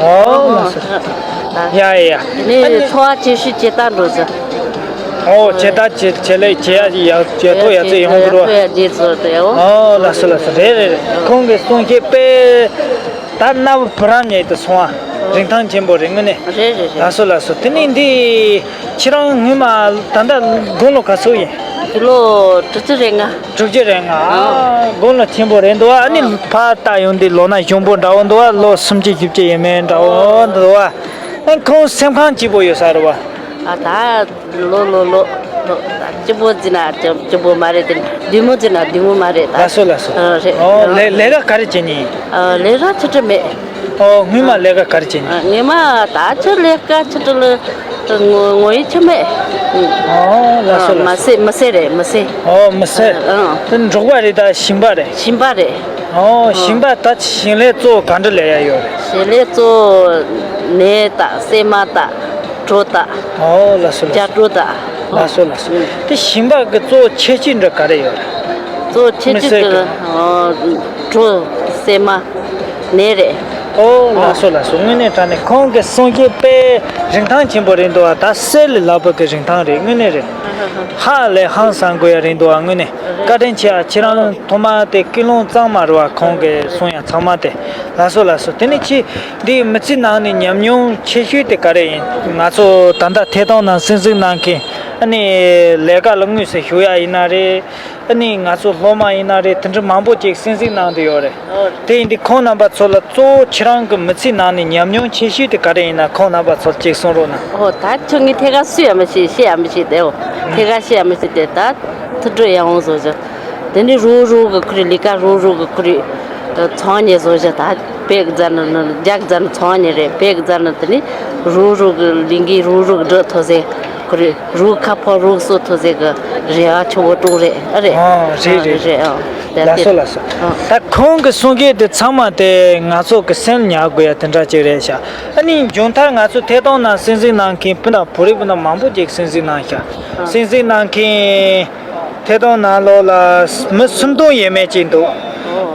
ཨོ་ལགས་སོ། ཡ་ཡ་ཡ། དེ་ནས་འཚོ་བ་སྐྱེལ་ཤུལ་ཇི་ལྟར་འགྲོ་ཟེར། ཨོ་ཇི་ལྟར་ཇི་ཇི་ལས་ཇི་ཡ་ཡ་ཇི་ཐོ་ཡ་ཚོ་ཡོང་གི་རོ། ཡ་ཇི་ཚོ་དེ་ཨོ། ཨོ་ལགས་སོ་ལགས་སོ། རེད་རེད་རེད། ཁོང་གི་གསུང་བཤད་དཔེ་ད་རྣ་བ་བུ་རམ་ཉེ་དུ་སོང་བ། རིན་ཐང་ཆེན་པོ་རེད་དངོས་གནས། རེད་རེད་རེད། ལགས་སོ་ལགས་སོ། དེ་ནས་འདི་ཁྱེད་རང་སྔོན་མ་ད་ལྟ་དགུང་ལོ་ག་ཚོད་ཡིན། དགུང་ལོ་དྲུག་ཅུ་རེ་ལྔ། དྲུག་ཅུ་རེ་ལྔ། ཨ། དགུང་ལོ་ཆེན་པོ་རེད་འདུག་ཨ་ནི་ཕར་ལྟ་ཡོང་དུས་ལོ་ན་གཞོན་པོ་འདྲ་བོ་འདུག་ཨ་ལོ་སུམ་ཅུ་བཞི་བཅུ་ཡས་མས་འདྲ་བོ་འདུག་ཨ། ཨ་ཁོང་སེམས་ཁམས་སྐྱིད་པོ་ཡོད་ས་རེད་བ། ཨ་ད་ལོ་ལོ་ལོ་ལོ་ད་སྐྱིད་པོ་ཟེར་ན་སྐྱིད་པོ་མ་རེད་དེ་བདེ་མོ་ཟེར་ན་བདེ་མོ་མ་རེད་ད། ལགས་སོ་ལགས་སོ། ཨ་རེད། ཨོ་ལས་ལས་ཀ་ག་རེ་བྱེད་ནི་ཡིན། ཨ་ལས་ཀ་ཆེ་དྲགས་མེད། ཨོ་སྔོན་མ་ལས་ཀ་ག་རེ་བྱེད་ནི་ཡིན། ཨ་སྔོན་མ་ད་ཆ་ལས་ཀ་ཆེ་དྲགས་ལ། ངོ་ངོ་ཡི་ཆ་མེད། ཨོ་ལགས་སོ་ལགས་སོ། མ་སེ་མ་སེ་རེད་མ་སེ། ཨོ་མ་སེ། ཨང་། དེ་འབྲོག་པ་རེད་ད་ཞིང་པ་རེད། ཞིང་པ་རེད། ཨོ་ཨང་། ཞིང་པ་ད་ཞིང་ལས་གཙོ་བོ་ག་འདྲ་ལས་ཡ་ཡོད་རེད། ཞིང་ལས་གཙོ་བོ་ནས་ད་སྲན་མ་ད། གྲོ་དང་། ཨོ་ལགས་སོ་ལགས་སོ། རྒྱ་གྲོ་དང་། ལགས་སོ་ལགས་སོ། དེ་ཞིང་པ་གི་གཙོ་བོ་ཁྱད་ཆོས་འདྲ་ག་རེ་ཡོད་རེད། གཙོ་བོ་ཁྱད་མི་ཆོས་སེར་གི་གི། ཨོ། གྲོ། སྲན་མ། ནས་རེད། ཨོ་ལགས་སོ་ལགས་སོ། དངོས་གནས་དྲང་གནས་ཁོང་གི་གསུང་བཤད་དཔེ་རིན་ཐང་ཆེན་པོ་རེད་འདུག་བ། ད་གསེར་ལས་ལྷག་པ་གི་རིན་ཐང་རེད། དངོས་གནས་རེད། ཧ་ལས་ཧང་སང་དགོས་ཡ་རེད་འདུག་བ། དངོས་གནས་བཀའ་དྲིན་ཆེ་ཨ། ཁྱེད་རང་ཐོག་མ་དེ་ཀུན་སློང་གཙང་མ་རེད་བ། ཁོང་གི་གསུང་ཡ་ཚང་མ་དེ། ལགས་སོ་ལགས་སོ། དེ་ནས་ཁྱེད་འདི་མི་ཚེ་ནང་ནས་ཉམས་མྱོང་ཆེ་ཤོས་དེ་ག་རེ་ཡིན། ང་ཚོ་ད་ལྟ་ཐད་གཏོང་ནང་གསན་གཟིགས་གནང་མཁན། ཨ་ནི་ལས་ཀ་ལ་དངོས་སུ་ཞུགས་ཡ་ཡིན་ན་རེད། ཨ་ནི་ང་ཚོ་སློབ་མ་ཡིན་ན་རེད། དེ་འདྲ་མང་པོ་ཅིག་གསན་གཟིགས་གནང་བསྡད་ཡོད་རེད། ཨོ། དེ་ཡིན་དུས་ཁོང་རྣམ་པ་ཚོ་ལ་གཙོ་བོ་ཁྱེད་རང་གི་མི་ཚེ་ནང་ནས་ཉམས་མྱོང་ཆེ་ཤོས་དེ་ག་རེ་ཡིན་ན། ཁོང་རྣམ་པ་ཚོར་ཅིག་གསུང་རོགས་གནང་། ཨོ། ད་ཁྱོད་ངས་ཐད་ཀར་སུས་ཡང་མི་ཤེས། བཤད་ཡང་མི་ཤེས་དེ། ཨོ། ཐད་ཀར་བཤད་ཡང་མི་ཤེས་དེ། ད་ཐུགས་སྤྲོ་ཡག་པོ་བཟོ་བཞག་དེ་ནི་རུག་རུག་གི་ཁུར་ལས་ཀ་རུག་རུག་གི་ཁུར་ཚོང་ཉེ་བཟོ་བཞག་ད་བོད་གི་རྫ་ནི་ནི་རྒྱ་གི་རྫ་ནི་ཚོང་ཉེ་རེད། བོད་གི་རྫ་ནི་དེ་ནི་རུག་རུག་གི་ལས་འགན་རུག་རུག་གི་འགྲོ་ཐུབ་ཟེར། ཁོ་རེ་རུ་ཁ་ཕོ་རུ་སོ་ཐོ་ཟེ་གི་རེ་བ་ཆུ་བོ་ཀྲུང་རེད། ཨ་རེད། ཨ་རེད་རེད། རེད། ཨ་དེ་ལགས་སོ་ལགས་སོ། ཨ་ད་ཁོང་གི་གསུང་སྐད་དེ་ཚང་མ་དེ་ང་ཚོ་གི་སེམས་ཉར་དགོས་ཡ་དེ་འདྲ་ཅིག་རེད་ཤག་ཨ་ནི་མཇུག་མཐར་ང་ཚོ་ཐད་གཏོང་ནང་གསན་གཟིགས་གནང་མཁན་སྤུན་ཟླ་བོད་རིགས་སྤུན་ཟླ་མང་པོ་ཅིག་གསན་གཟིགས་གནང་ཤག་ཨ་གསན་གཟིགས་གནང་མཁན་ཐད་གཏོང་ནང་ལོགས་ལ་མི་སུམ་སྟོང་ཡས་མས་ཅིག་འདུག་ཨོ།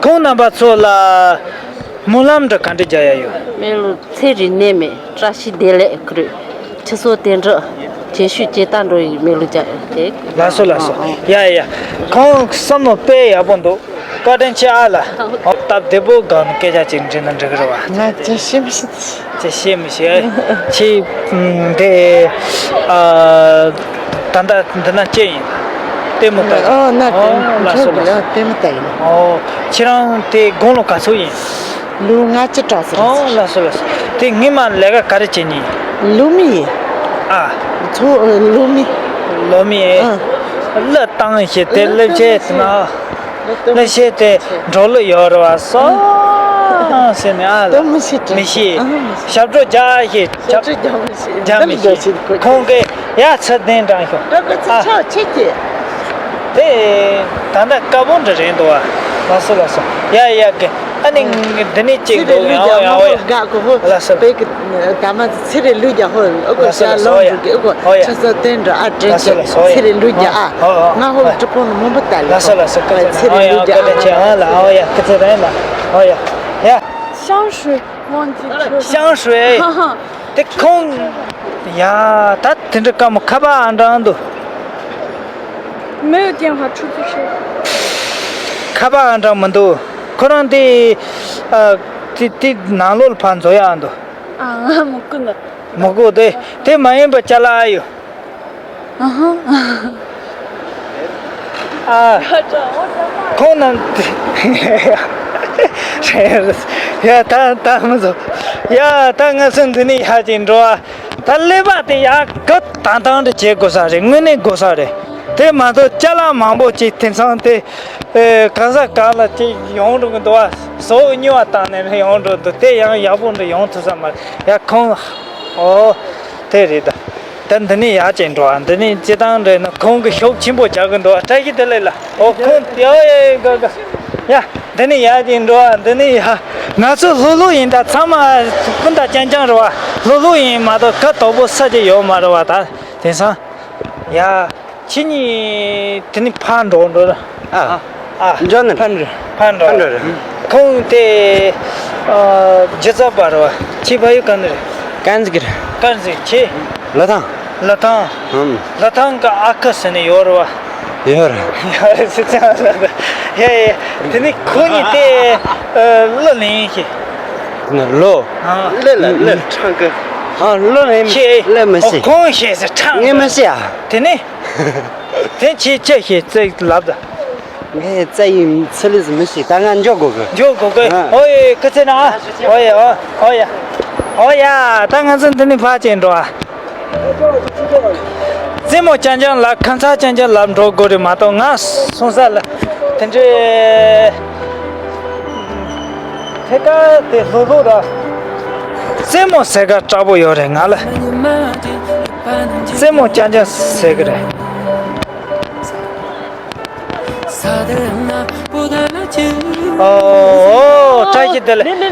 ཁོང་རྣམ་པ་ཚོ་ལ་སྨོན་ལམ་འདྲ་ག་འདྲ་རྒྱག་ཡ་ཡོད། མི་ལོ་ཚེ་རིང་ནད་མེད་བཀྲ་ཤིས་བདེ་ལེགས་ཁུར། ཁྱི་སོ་དེ་འདྲ་ཇེ་ཤུ་ཇེ་ལྟ་འགྲོ་ཡི་མི་ལོ་རྒྱ་དེ། ལགས་སོ་ལགས་སོ། ཨ་ཨ། ཡ་ཡ། ཁོང་བསམ་བློ་དཔེ་ཡག་པོ་འདུག་བཀའ་དྲིན་ཆེ་ཨ་ལ། ཨོ་སྟབས་བདེ་པོ་སྒང་ནས་སྐད་ཆ་ཅིག་འདྲི་ན་འགྲིག་གི་རེད་བ། ང་ཅི་ཤེས་མི་ཤེས། ཅི་ཤེས་མི་ཤེས། ཁྱེད་འདི་ཨ་ད་ལྟ་འདི་ན་ཅི་ཡིན། ལྟད་མོ་ལྟ་གི་ཨོ་ན་ཨོ་ལགས་སོ་ལགས་སོ། ལྟད་མོ་ལྟ་ཡིན། ཨོ་ཁྱེད་རང་དེ་དགུང་ལོ་ག་ཚོད་ཡིན། ལོ་ལྔ་བཅུ་གྲངས་སུ་རེད། ཨོ་ལགས་སོ་ལགས་སོ། དེ་སྔོན་མ་ལས་ཀ་ག་རེ་བྱེད་མྱོང་། ལོ་མི་ཡིན། ཨ། ཚོ་ལོ་མི། ལོ་མི། ཨ། གླུ་བཏང་ཞེས་དེ་གླུ་བྱེད་ན། གླུ་བྱེད་དེ་འགྲོ་ལུགས་ཡོད་རེད་བ་སོ། ཟེར་ནས་ཨ་ལ། དོ་མི་ཤེས། མི་ཤེས། ཨ་མི་ཤེས། ཞབས་བྲོ་རྒྱག་ཞེས། ཞབས་བྲོ་རྒྱག་མི་ཤེས། རྒྱག་མི་ཤེས། ཁོང་གིས་ཡ་ཚུར་གདན་དྲངས་ཤོག་ཨ། ཆེ་གི། དེ་ད་ལྟ་དཀར་པོ་འདྲ་རེད་འདུག་ཨ། ལགས་སོ་ལགས་སོ། ཡ་ཡ་གི། ཨ་ནི་འདི་ནས་ཅིག་འདུག་ཡང་ཡང་ཡང་ཡ། ལགས་སོ། ད་མ་ཚེ་རིང་ལུས་རྒྱག་ཧོ། ཨོ་གོ་ལགས་སོ་ལགས་སོ། ཨོ་ཡ། ཨོ་ཡ། ཆུ་ཚོད་བསྟན་འགྲོ་ཨ་དྲན་ཆེ། ལགས་སོ་ལགས་སོ། ཨོ་ཡ། ཚེ་རིང་ལུས་རྒྱག་ཨ། ཨོ་ཨོ། ང་ཧོ་ཀྲི་པོ་ནི་མོན་པ་ལྟ་ལེ། ལགས་སོ་ལགས་སོ། ཚེ་རིང་ལུས་རྒྱག་ཨ། ཨོ་ཡ། ཨོ་ཡ། ཡ། ཤང་ཧྲུའེ། ཨོ་ཡ། ཡ། ཤང་ཧྲུའེ། ཤང་ཧྲུའེ། དེ་ཁོང་། ཡ། ད་དེ་འདྲ་དཀའ་མོ་ཁ་པར་ཨང་གྲངས་འདུག 没有电话出租车。 ཁ་པར་ཨང་གྲངས་མི་འདུག་ཁོ་རང་དེ། ཨ། དེ་དེ་ནང་ལོགས་ལ་ཕར་འཛུལ་ཡག་འདུག་ཨ། ང་མི་དགོས་ན། མི་དགོས་དེ། དེ་མ་ཡིན་པ་ཅ་ལག་ཨ་ཡོད། ཨ་ཧ། ཨ། ཁོང་རྣམས། ཡ་ད་ད་མི་བཟོ། ཡ་ད་ང་ཚོ་འདི་ནས་ཡར་ཅིག་འགྲོ་བ། ད་ཀླད་པ་དེ་ཡར་གི་དང་དང་དུ་བྱེད་དགོས་ས་རེད། དངོས་གནས་དགོས་ས་རེད། དེ་མ་གཏོགས་ཅ་ལག་མང་པོ་ཅིག་དེང་སང་དེ། ཨེ། གང་ཟག་གང་ལ་ཅིག་ཡོང་འགྲོ་གི་འདུག་བ། བཟོ་སྨྱོ་བ་བཏང་ནས་ཡོང་འགྲོ་འདུག་དེ་ཡང་ཡག་པོ་འདྲ་ཡོང་ཐུབ་ས་མ་རེད། ཡ་ཁོང་། ཨོ། དེ་རེད་ད། ད་འདི་ནས་ཡར་ཅིག་འགྲོ་ཨ། འདི་ནས་སྤྱི་བཏང་རེད་ན་ཁོང་གི་ཤུགས་ཆེན་པོ་རྒྱག་གི་འདུག་ཨ། བཀྲ་ཤིས་བདེ་ལེགས་ལ། ཨོ་ཁོང་ཡ་ཡ་ཡ་ག་ག་ཡ། འདི་ནས་ཡར་ཅིག་འགྲོ་ཨ། འདི་ནས་ཡ། ང་ཚོ་ལྷོད་ལྷོད་ཡིན་ད། ཚང་མ་སྤུན་ཟླ་རྐྱང་རྐྱང་རེད་བ། ལྷོད་ལྷོད་ཡིན་མ་གཏོགས་ག་དོག་པོ་ས་ཅིག་ཡོད་མ་རེད་བ་ད། དེང་སང་། ཡ། ཁྱེད་གཉིས་དེ་ནས་ཕར་འགྲོ་འགྲོ་ན། ཨ། ཨ། འགྲོ་ནི་ཕར་འགྲོ། ཕར་འགྲོ། ཕར་འགྲོ་རེད། ཁོང་དེ། ཨ། རྒྱུ་རྩ་བར་བ། ཁྱེད་ཕ་ཡུལ་ག་ནས་རེད། དཀར་མཛེས་རེད། དཀར་མཛེས་ཁྱེད། ལི་ཐང་། ལི་ཐང་། ཨུམ། ལི་ཐང་གི་ཨ་ཁུ་ཟེར་ནི་ཡོད་རེད་བ། ཡོད་རེད། ཡོད་རེད་ཟེར་ཙང་ལ། ཡ་ཡ། དེ་ནི་ཁོ་གཉིས་དེ། ཨ། གླུ་ལེན་ཤེས། གླུ། ཨ། གླུ་ལ་གླུ་ཁྲང་གི། ཨ། གླུ་ལེན། ཁྱེད། གླུ་མི་ཤེས། ཁོང་ཤེས་ཟེར་ཁྲང་། ངས་མི་ཤེས་ཨ། དེ་ནི། དེ་ཁྱེད་ཅི་ཞིག་རྩེད་ལབ་ད། ངས་རྩེད་ཡིན་ཚུལ་ལས་མི་ཤེས། ད་ང་འཇོག་དགོས་གི། འཇོག་དགོས་གི། ཨ། ཨོ་ཡེ་སྐུ་ཚེ་ན། ཨོ་ཡེ་ཨོ་ཨོ་ཡེ། ཨོ་ཡ། ད་ང་ཚོ་འདི་ནས་ཕར་ཅིག་འགྲོ་ཨ། རྩེད་མོ་རྐྱང་རྐྱང་ལབ། ཁ་མཚར་རྐྱང་རྐྱང་ལབ་འགྲོ་དགོས་རེད་མ་གཏོགས། ང་སོང་ས་ལ་དེ་འདྲའི་ཐད་ཀར་དེ་ལྷོད་ལྷོད་ར། རྩེད་མོ་ཟེར་ག་དྲག་པོ་ཡོད་རེད་ང་ལ། རྩེད་མོ་རྐྱང་རྐྱང་ཟེར་གི་རེད། ཨོ། བཀྲ་ཤིས་བདེ་ལེགས།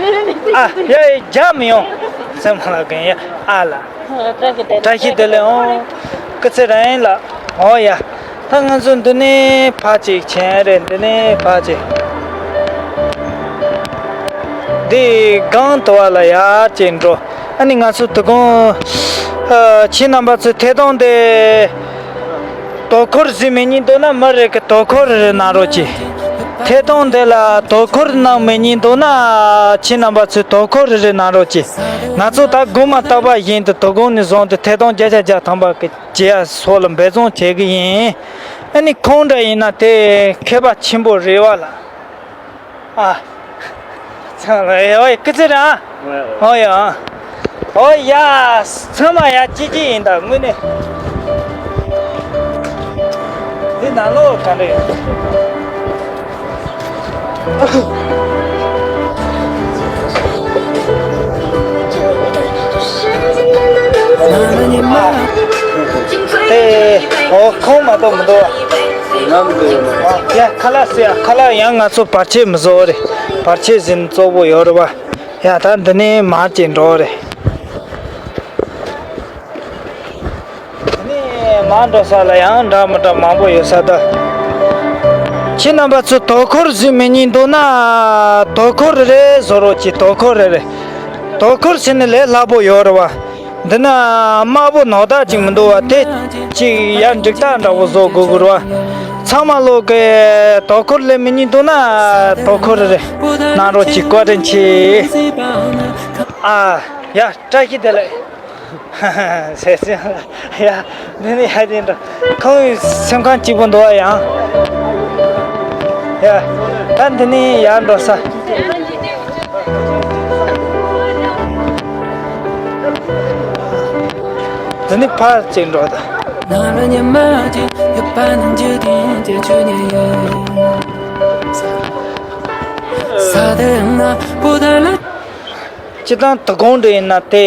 ཨ། ཡ་ཡ། རྒྱག་མི་ཡོང་། རྩེད་མོ་ལ་གན་ཡ། ཨ་ལ། བཀྲ་ཤིས་བདེ་ལེགས། ཨོ། སྐུ་ཚེ་རིང་ལགས། ཨོ་ཡ། ད་ང་ཚོ་འདི་ནས་ཕར་ཅིག་ཕྱིན་རེད། འདི་ནས་ཕར་ཅིག་འདི་སྒང་དུ་བ་ལ་ཡར་ཅིག་འགྲོ། ཨ་ནི་ང་ཚོ་དོ་དགོང་། ཨ། ཁྱེད་རྣམ་པ་ཚོས་ཐད་གཏོང་དེ། དོ་ཁུར་བཟོས་མེད་ཉིན་འདུག་ན་མི་རེ་གི་དོ་ཁུར་རེ་རེ་གནང་རོགས་གྱིས། ཐད་གཏོང་དེ་ལ་དོ་ཁུར་གནང་མེད་ཉིན་འདུག་ན་ཁྱེད་རྣམ་པ་ཚོས་དོ་ཁུར་རེ་རེ་གནང་རོགས་གྱིས། ང་ཚོ་ད་དགོང་མ་རྟག་པ་བཞིན་དུ་དོ་དགོང་ནས་བཟུང་སྟེ་ཐད་གཏོང་བརྒྱ་ཆ་བརྒྱ་ཐམ་པ་གི་བྱེད་ཡ་སོགས་ལ་འབད་བརྩོན་བྱེད་གི་ཡིན། ཨ་ནི་ཁོང་འདྲ་ཡིན་ན་དེ་མཁས་པ་ཆེན་པོ་རེད་བ་ལ། ཨ། ཚང་མ་ཡ་ཝེ་ཀི་ཙི་ར། ཨོ་ཡ། ཨོ་ཡ། ཚང་མ་ཡ་ཅི་ཅི་ཡིན་ད་དངོས་གནས། འདི་ནང་ལོགས་ག་འདྲ་ཡོད། ཨ། དེ། ཨོ་ཁོང་མ་གཏོགས་མི་འདུག་བ། ཡ་ཁ་ལག་ཟེར་ཡ། ཁ་ལག་ཡང་ང་ཚོ་བར་ཆད་མི་བཟོ་རེད། བར་ཆད་ཟིན་གཙོ་བོ་ཡོད་རེད་བ། ཡ་ད་འདི་ནས་མར་ཅིག་འགྲོ་རེད། འདི་ནས་མར་འགྲོ་ས་ལ་ཡང་འདྲ་མི་འདྲ་མང་པོ་ཡོད་ས་ད། ཁྱེད་རྣམ་པ་ཚོ་དོ་ཁུར་བཟོས་མེད་ཉིན་འདུག་ན་དོ་ཁུར་རེ་རེ་བཟོ་རོགས་གྱིས། དོ་ཁུར་རེ་རེ། དོ་ཁུར་ཟེར་ནས་ལས་སླ་པོ་ཡོད་རེད་བ། འདི་ན་དམར་པོ་ནོར་བདག་ཅིག་མི་འདུག་བ། དེ་ཅིག་ཡར་འགྲིག་སྟངས་འདྲ་བོ་བཟོ་དགོས་དགོས་རེད་བ། ཚང་མ་ལོག་གི་དོ་ཁུར་ལས་མི་ཉིན་འདུག་ན་དོ་ཁུར་རེ་གནང་རོགས་གྱིས། བཀའ་དྲིན་ཆེ། ཨ། ཡ་བཀྲ་ཤིས་བདེ་ལེགས། ཟེར་ཟེར། ཡ་འདི་ནི་ཡ་དེ་འདྲ། ཁོང་སེམས་ཁམས་སྐྱིད་པོ་འདུག་བ་ཡང་། ཡ་ད་འདི་ནི་ཡར་འགྲོ་ས། འདི་ནི་ཕར་ཅིག་འགྲོ་ད། སྤྱིར་བཏང་དོ་དགོང་འདྲ་ཡིན་ན་དེ་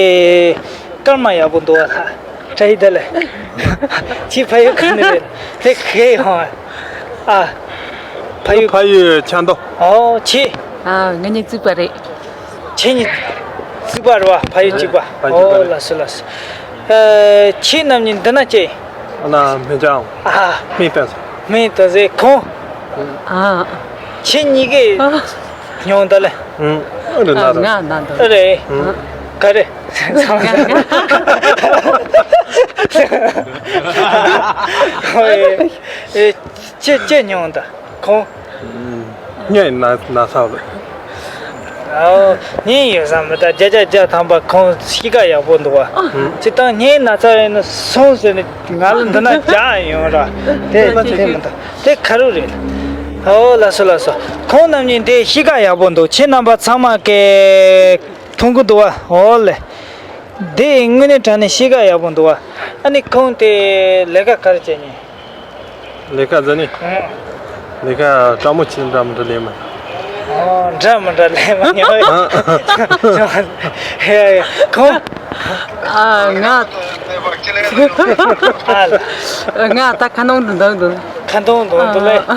སྐར་མ་ཡག་པོ་འདུག་བ་ལ། བཀྲ་ཤིས་བདེ་ལེགས། ཁྱེད་ཕ་ཡུལ་ག་ནས་རེད། དེ་གས་ཡོང་བ། ཨ། ཕ་ཡུལ། ཕ་ཡུལ་ཆབ་མདོ། ཨོ་ཁྱེད། ཨ། ང་གཉིས་གཅིག་པ་རེད། ཁྱེད་གཉིས་གཅིག་པ་རེད་བ། ཕ་ཡུལ་གཅིག་པ། ཕ་ཡུལ་གཅིག་པ་ཨོ་རེད། ལགས་སོ་ལགས་སོ། ཨ། ཁྱེད་རྣམ་གཉིས་འདི་ན་ཅི། ཨ་ན་མི་ཅང་། ཨ། མི་ཏན་ས། མི་ཏན་ས་ཁོང་། ཨ། ཁྱེད་གཉིས་ཀས་ཉོང་ད་ལེ། ཨ། ཨ་རེ་ན་ད། ང་ན་ད། ཨ་རེ། ཨ། ག་རེ། ང་ང་། ཨོ་ཨེ། ཨེ། ཅི་ཅི་ཉོང་ད། ཁོང་། ངས་ན་ན་ཚ་ལ། ཨོ། ཉིན་ཡོད་ས་མི་ད་བརྒྱ་ཆ་བརྒྱ་ཐམ་པ་ཁོང་གཤིས་ཀ་ཡག་པོ་འདུག་བ། ཅི་ད་ངས་ན་ཚ་ཡིན་ན་སོང་ཟེར་ནས་ང་ལ་འདི་ན་རྒྱག་ཡོང་ར། དེ་དེ་མི་ད་དེ་ཁ་རུ་རེད། ཨོ་ལགས་སོ་ལགས་སོ། ཁོང་རྣམ་གཉིས་འདི་གཤིས་ཀ་ཡག་པོ་འདུག་ཁྱེད་རྣམ་པ་ཚང་མ་གི་མཐོང་གི་འདུག་བ། ཨོ་ལེ། འདི་དངོས་གནས་དྲང་གནས་གཤིས་ཀ་ཡག་པོ་འདུག་བ། ཨ་ནི་ཁོང་དེ་ལས་ཀ་ག་རེ་བྱེད་ཉེན། ལས་ཀ་ཟེར་ནི། ཨང་། ལས་ཀ་སྤྲང་མོ་ཆེ་འདྲ་མི་འདྲ་ལས་མ། ཨོ་འདྲ་མི་འདྲ་ལས་མ་ཉོ། ཨང་། ཡ་ཡ་ཁོང་། ཨ་ང་། ཨ་ལ། ང་ད་ཁ་ནང་དུ་འདུག་འདུག་ཁ་ནང་དུ་འདུག་ལེ། ཨ།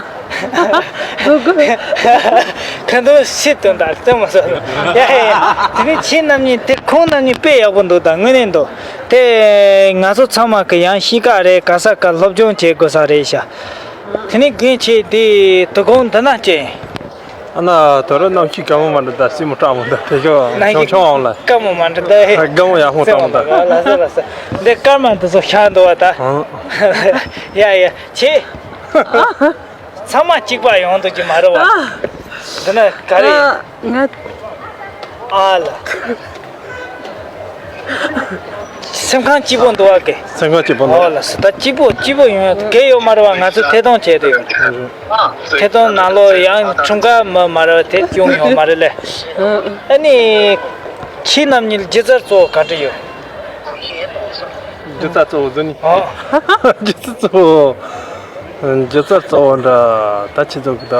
འདུག་གི། ཁ་ནང་ཤི་དོན་དག་ལྟོས་མ་སོང་། ཡ་ཡ་ཡ། དེ་ནི་ཁྱེད་རྣམ་གཉིས་དེ་ཁོང་རྣམ་གཉིས་དཔེ་ཡག་པོ་འདུག་ད་དངོས་གནས་འདུག་དེ་ང་ཚོ་ཚང་མ་གི་ཡང་གཤིས་ཀ་རེད། ག་ས་ག་སློབ་སྦྱོང་བྱེད་དགོས་ས་རེད་ཤག་དེ་ནས་རྒན་ཁྱེད་དེ་དོ་དགོང་འདི་ན་ཅི། ཨ་ན་དོ་རུ་གནམ་གཤིས་དཀར་མོ་མ་འདྲ་ད་སྲིན་མོ་སྐྲག་མོ་འདྲ་དེ་ཤོ་ཆུང་ཆུང་འོང་ལ། དཀར་མོ་མ་འདྲ་ད་ཧེ། དཀར་མོ་ཡག་མོ་སྐྲག་མོ་འདྲ། ལ་ས་ལ་ས་འདི་སྐར་མ་འདི་ཚོ་ཤར་འདུག་བ་ད། ཡ་ཡ་ཁྱེད། ཚང་མ་གཅིག་པ་ཡོང་འདུག་གི་མ་རེད་བ། ཨ། འདི་ན་ག་རེ། ཨ། ང་། ཨ་ལ། སེམས་ཁམས་སྐྱིད་པོ་འདུག་བ་གི། སེམས་ཁམས་སྐྱིད་པོ་འདུག་ཨོ་ལ་སོ་ད་སྐྱིད་པོ་སྐྱིད་པོ་ཡོང་ཡ་གི་ཡོད་མ་རེད་བ། ང་ཚོ་ཐད་གཏོང་བྱས་ཏེ་ཡོད། ཐད་གཏོང་ནང་ལོགས་ཡང་འཁྲུངས་སྐར་མ་མ་རེད་བ་དེ་བྱུང་ཡོད་མ་རེད་ལེ། ཨ་ནི། ཁྱེད་རྣམ་གཉིས་སྒྱུ་རྩལ་གཙོ་བོ་ག་འདྲ་ཡོད། སྒྱུ་རྩལ་གཙོ་བོ་ཟེར་ནི། ཨོ། སྒྱུ་རྩལ་གཙོ་བོ། སྒྱུ་རྩལ་གཙོ་བོ་འདྲ་ད་ཆི་ཚོགས་ཀྱི་ད།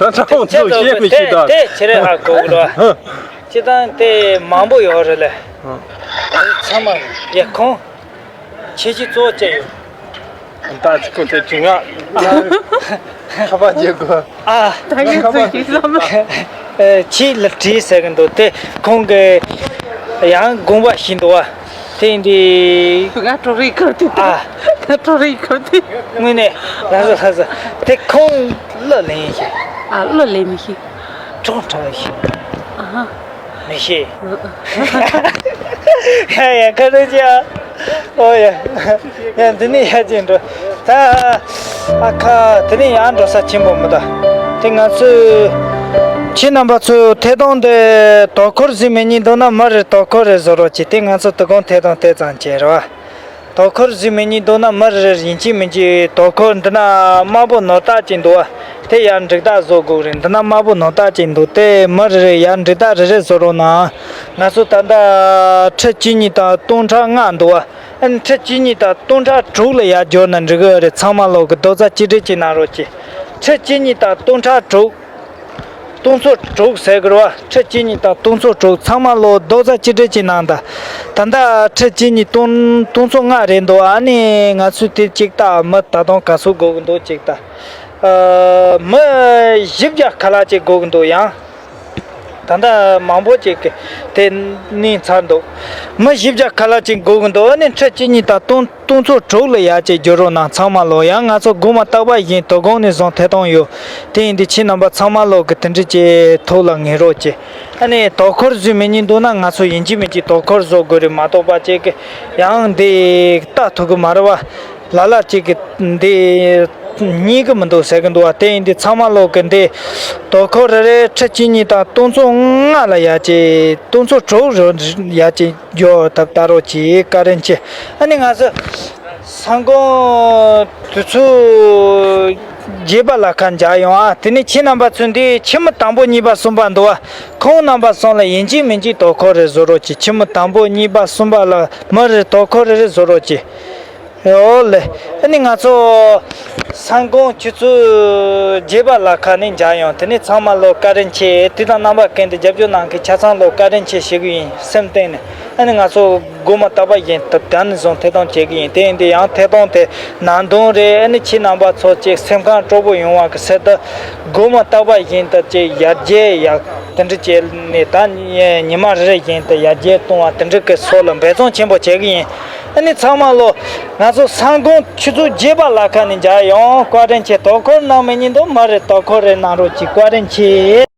ད་ཁྲ་བོ་ཚོ་ཤེས་མི་ཤེས་ད། དེ་ཁྱེད་རེ་ཧ་གོ་གི་རེད་བ། སྤྱི་བཏང་དེ་མང་པོ་ཡོད་རེད་ལེ། ཚང་མ་ཡ་ཁོང་། ཁྱེད་ཀྱི་གཙོ་བོ་ཅི་ཡོད། ད་ཅི་ཁོ་དེ་ཅི་ང་། ཁ་པར་རྒྱག་དགོས། ཨ། ད་ངས་ཚུར་ཞིག་བསམ། ཨེ། ཁྱེད་ལ་དྲིས་ཟེར་གི་འདུག་དེ་ཁོང་གི། ཡང་དགོངས་པ་ཞིག་འདུག་བ། དེ་ཡིན་དུས། ང་གྲོགས་རེ་གོ་དུས། ཨ། ང་གྲོགས་རེ་གོ་དུས། དངོས་གནས་ལགས་སོ་ལགས་སོ། དེ་ཁོང་གླུ་ལེན་ཤེས། ཨ། གླུ་ལེན་མི་ཤེས། ཁྲོང་ཁྲོང་ཤེས། ཨ་ཧ། མི་ཤེས། ཡ་ཡ། ཁ་རེ་ཅི་ཨ། ཨོ་ཡ། ཡ་འདི་ནས་ཡར་ཅིག་འགྲོ། ད་ཨ་ཁ་དེ་ནས་ཡར་འགྲོ་ས་ཆེན་པོ་མི་འདུག་དེ་ང་ཚོས་ཁྱེད་རྣམ་པ་ཚོས་ཐད་གཏོང་དེ་དོ་ཁུར་བཟོས་མེད་ཉིན་འདུག་ན་མི་རེ་དོ་ཁུར་རེ་བཟོ་རོགས་གྱིས། དེ་ང་ཚོ་དོ་དགོང་ཐད་གཏོང་དེ་ཙམ་བྱས་རོགས། དོ་ཁུར་བཟོས་མེད་ཉིན་འདུག་ན་མི་རེ་ཡིན་གཅིག་མིན་གཅིག་དོ་ཁུར། འདི་ན་དམར་པོ་ནོར་རྟགས་ཅིག་འདུག་བ། དེ་ཡར་འགྲིག་རྟགས་བཟོ་དགོས་རེད། འདི་ན་དམར་པོ་ནོར་རྟགས་ཅིག་འདུག་དེ་མི་རེ་ཡར་འགྲིག་རྟགས་རེ་རེ་བཟོ་རོགས་གནང་། ང་ཚོ་ད་ལྟ་ཁྲི་བཅུ་གཉིས་དང་སྟོང་ཕྲག་ལྔ་འདུག་བ། ཨ་ནི་ཁྲི་བཅུ་གཉིས་དང་སྟོང་ཕྲག་དྲུག་ལ་ཡར་འབྱོར་ན་འགྲིག་གི་རེད། ཚང་མ་ལོག་གི་རྡོག་རྩ་གཅིག་སྒྲིལ་གྱིས་གནང་རོགས་གྱིས། ཁྲི་བཅུ་གཉིས་དང་སྟོང་ཕྲག་དྲུག་སྟོང་ཚོ་དྲུག་ཟེར་དགོས་རེད་བ། ཁྲི་གཅིག་གཉིས་དང་སྟོང་ཚོ་དྲུག་ཚང་མ་ལོ་རྡོག་རྩ་གཅིག་སྒྲིལ་གྱིས་གནང་དང་། ད་ལྟ་ཁྲི་གཅིག་གཉིས་སྟོང་སྟོང་ཚོ་ལྔ་རེད་འདུག་ཨ་ནི་ང་ཚོས་དེ་གཅིག་ལྟ་མི་ད་དུང་ག་ཚོད་དགོས་ཀྱི་འདུག་གཅིག་ལྟ། ཨ། མི་བཞི་བརྒྱ་ཁ་ལག་ཅིག་དགོས་ཀྱི་འདུག་ཡང་། ད་ལྟ་མང་པོ་ཅིག་གིས་དེ་གནས་ཚར་འདུག་མི་བཞི་བརྒྱ་ཁ་ལག་ཅིག་དགོས་ཀྱི་འདུག་ཨ་ནི་ཁྲི་གཅིག་གཉིས་དང་སྟོང་སྟོང་ཚོ་དྲུག་ལ་ཡར་ཅིག་འགྱུར་རོགས་གནང་ཚང་མ་ལོ། ཡང་ང་ཚོ་དགོང་མོ་རྟག་པར་བཞིན་དོ་དགོང་ནས་བཟུང་ཐད་གཏོང་ཡོད། དེ་ཡིན་དུས་ཁྱེད་རྣམ་པ་ཚང་མ་ལོ་གི་དེ་འདྲ་ཅིག་ཐུགས་ལ་ངེས་རོགས་གྱིས། ཨ་ནི་དོ་ཁུར་བཟོས་མེད་ཉིན་འདུག་ན་ང་ཚོ་ཡིན་གཅིག་མིན་གཅིག་དོ་ཁུར་བཟོ་དགོས་རེད་མ་གཏོགས་པ་ཅིག་གི་ཡང་འདི་ལྟ་ཐུབ་གི་མ་རེད་བ། ལ་ལ་ཅིག་གི་འདི་རྙེད་གི་མི་འདུག་ཟེར་གི་འདུག་བ། དེ་ཡིན་དུས་ཚང་མ་ལོ་གི་འདི་དོ་ཁུར་རེ་རེ་ཁྲི་གཅིག་གཉིས་དང་སྟོང་ཚོ་ལྔ་ལ་ཡར་ཅིག་སྟོང་ཚོ་དྲུག་རུ་ཡར་ཅིག་འགྱུར་ཐབས་ལྟ་རོགས་གྱིས། བཀའ་དྲིན་ཆེ། ཨ་ནི་ང་ཚོ་སང་དགོང་དུས་ཚོད་བརྒྱད་པ་ལ་ཁ་འཇགས་ཡོང་ཨ། དེ་ནས་ཁྱེད་རྣམ་པ་ཚོས་འདི་ཁྱི་མོ་དང་པོ་གཉིས་པ་གསུམ་པ་འདུག་བ། ཁོང་རྣམ་པ་གསུམ་ལ་ཡིན་གཅིག་མིན་གཅིག་དོ་ཁུར་རེ་བཟོ་རོགས་གྱིས། ཁྱི་མོ་དང་པོ་གཉིས་པ་གསུམ་པ་ལ་མི་རེ་དོ་ཁུར་རེ་རེ་བཟོ་རོགས་གྱིས། ཨོ་ལེ། ཨ་ནི་ང་ཚོ་སང་དགོང་ཆུ་ཚོད་བརྒྱད་པ་ལ་ཁ་ནས་འཇགས་ཡོང་། དེ་ནས་ཚང་མ་ལོ་བཀའ་དྲིན་ཆེ། དེ་དང་རྣམ་པ་ཀུན་ཏུ་རྒྱབ་སྐྱོར་གནང་མཁན་ཆ་ཚང་ལོ་བཀའ་དྲིན་ཆེ་ཞུ་གི་ཡིན་སེམས་གཏིང་ནས། ཨ་ནི་ང་ཚོ་དགོང་མོ་རྟག་པར་བཞིན་དུ་ད་ནས་བཟུང་ཐད་གཏོང་བྱེད་ཀྱི་ཡིན། དེ་ཡིན་དུས་ཡང་ཐད་གཏོང་དེ་ནང་དོན་རེད། ཨ་ནི་ཁྱེད་རྣམ་པ་ཚོ་ཅིག་སེམས་ཁམས་སྤྲོ་པོ་ཡོང་བ་གི་ཆེད་དུ་དགོང་མོ་རྟག་པར་བཞིན་དུ་ཅིག་ཡར་རྒྱས་ཡག་དེ་འདྲ་བྱས་ནས་ད་ཉི་མ་རེ་རེ་བཞིན་དུ་ཡར་རྒྱས་གཏོང་བ་དེ་འདྲ་གི་སོགས་ལ་འབད་བརྩོན་ཆེན་པོ་བྱེད་ཀྱི་ཡིན། ཨ་ནི་ཚང་མ་ལོ། ང་ཚོ་སང་དགོང་ཆུ་ཚོད་བརྒྱད་པ་ལ་ཁ་ནས་མཇལ་ཡོང་། བཀའ་དྲིན་ཆེ། དོ་ཁུར་གནང་མེད་ཉིན་དུ་མ་རེད། དོ་ཁུར་རེ་གནང་རོགས་གྱིས། བཀའ་དྲིན་ཆེ།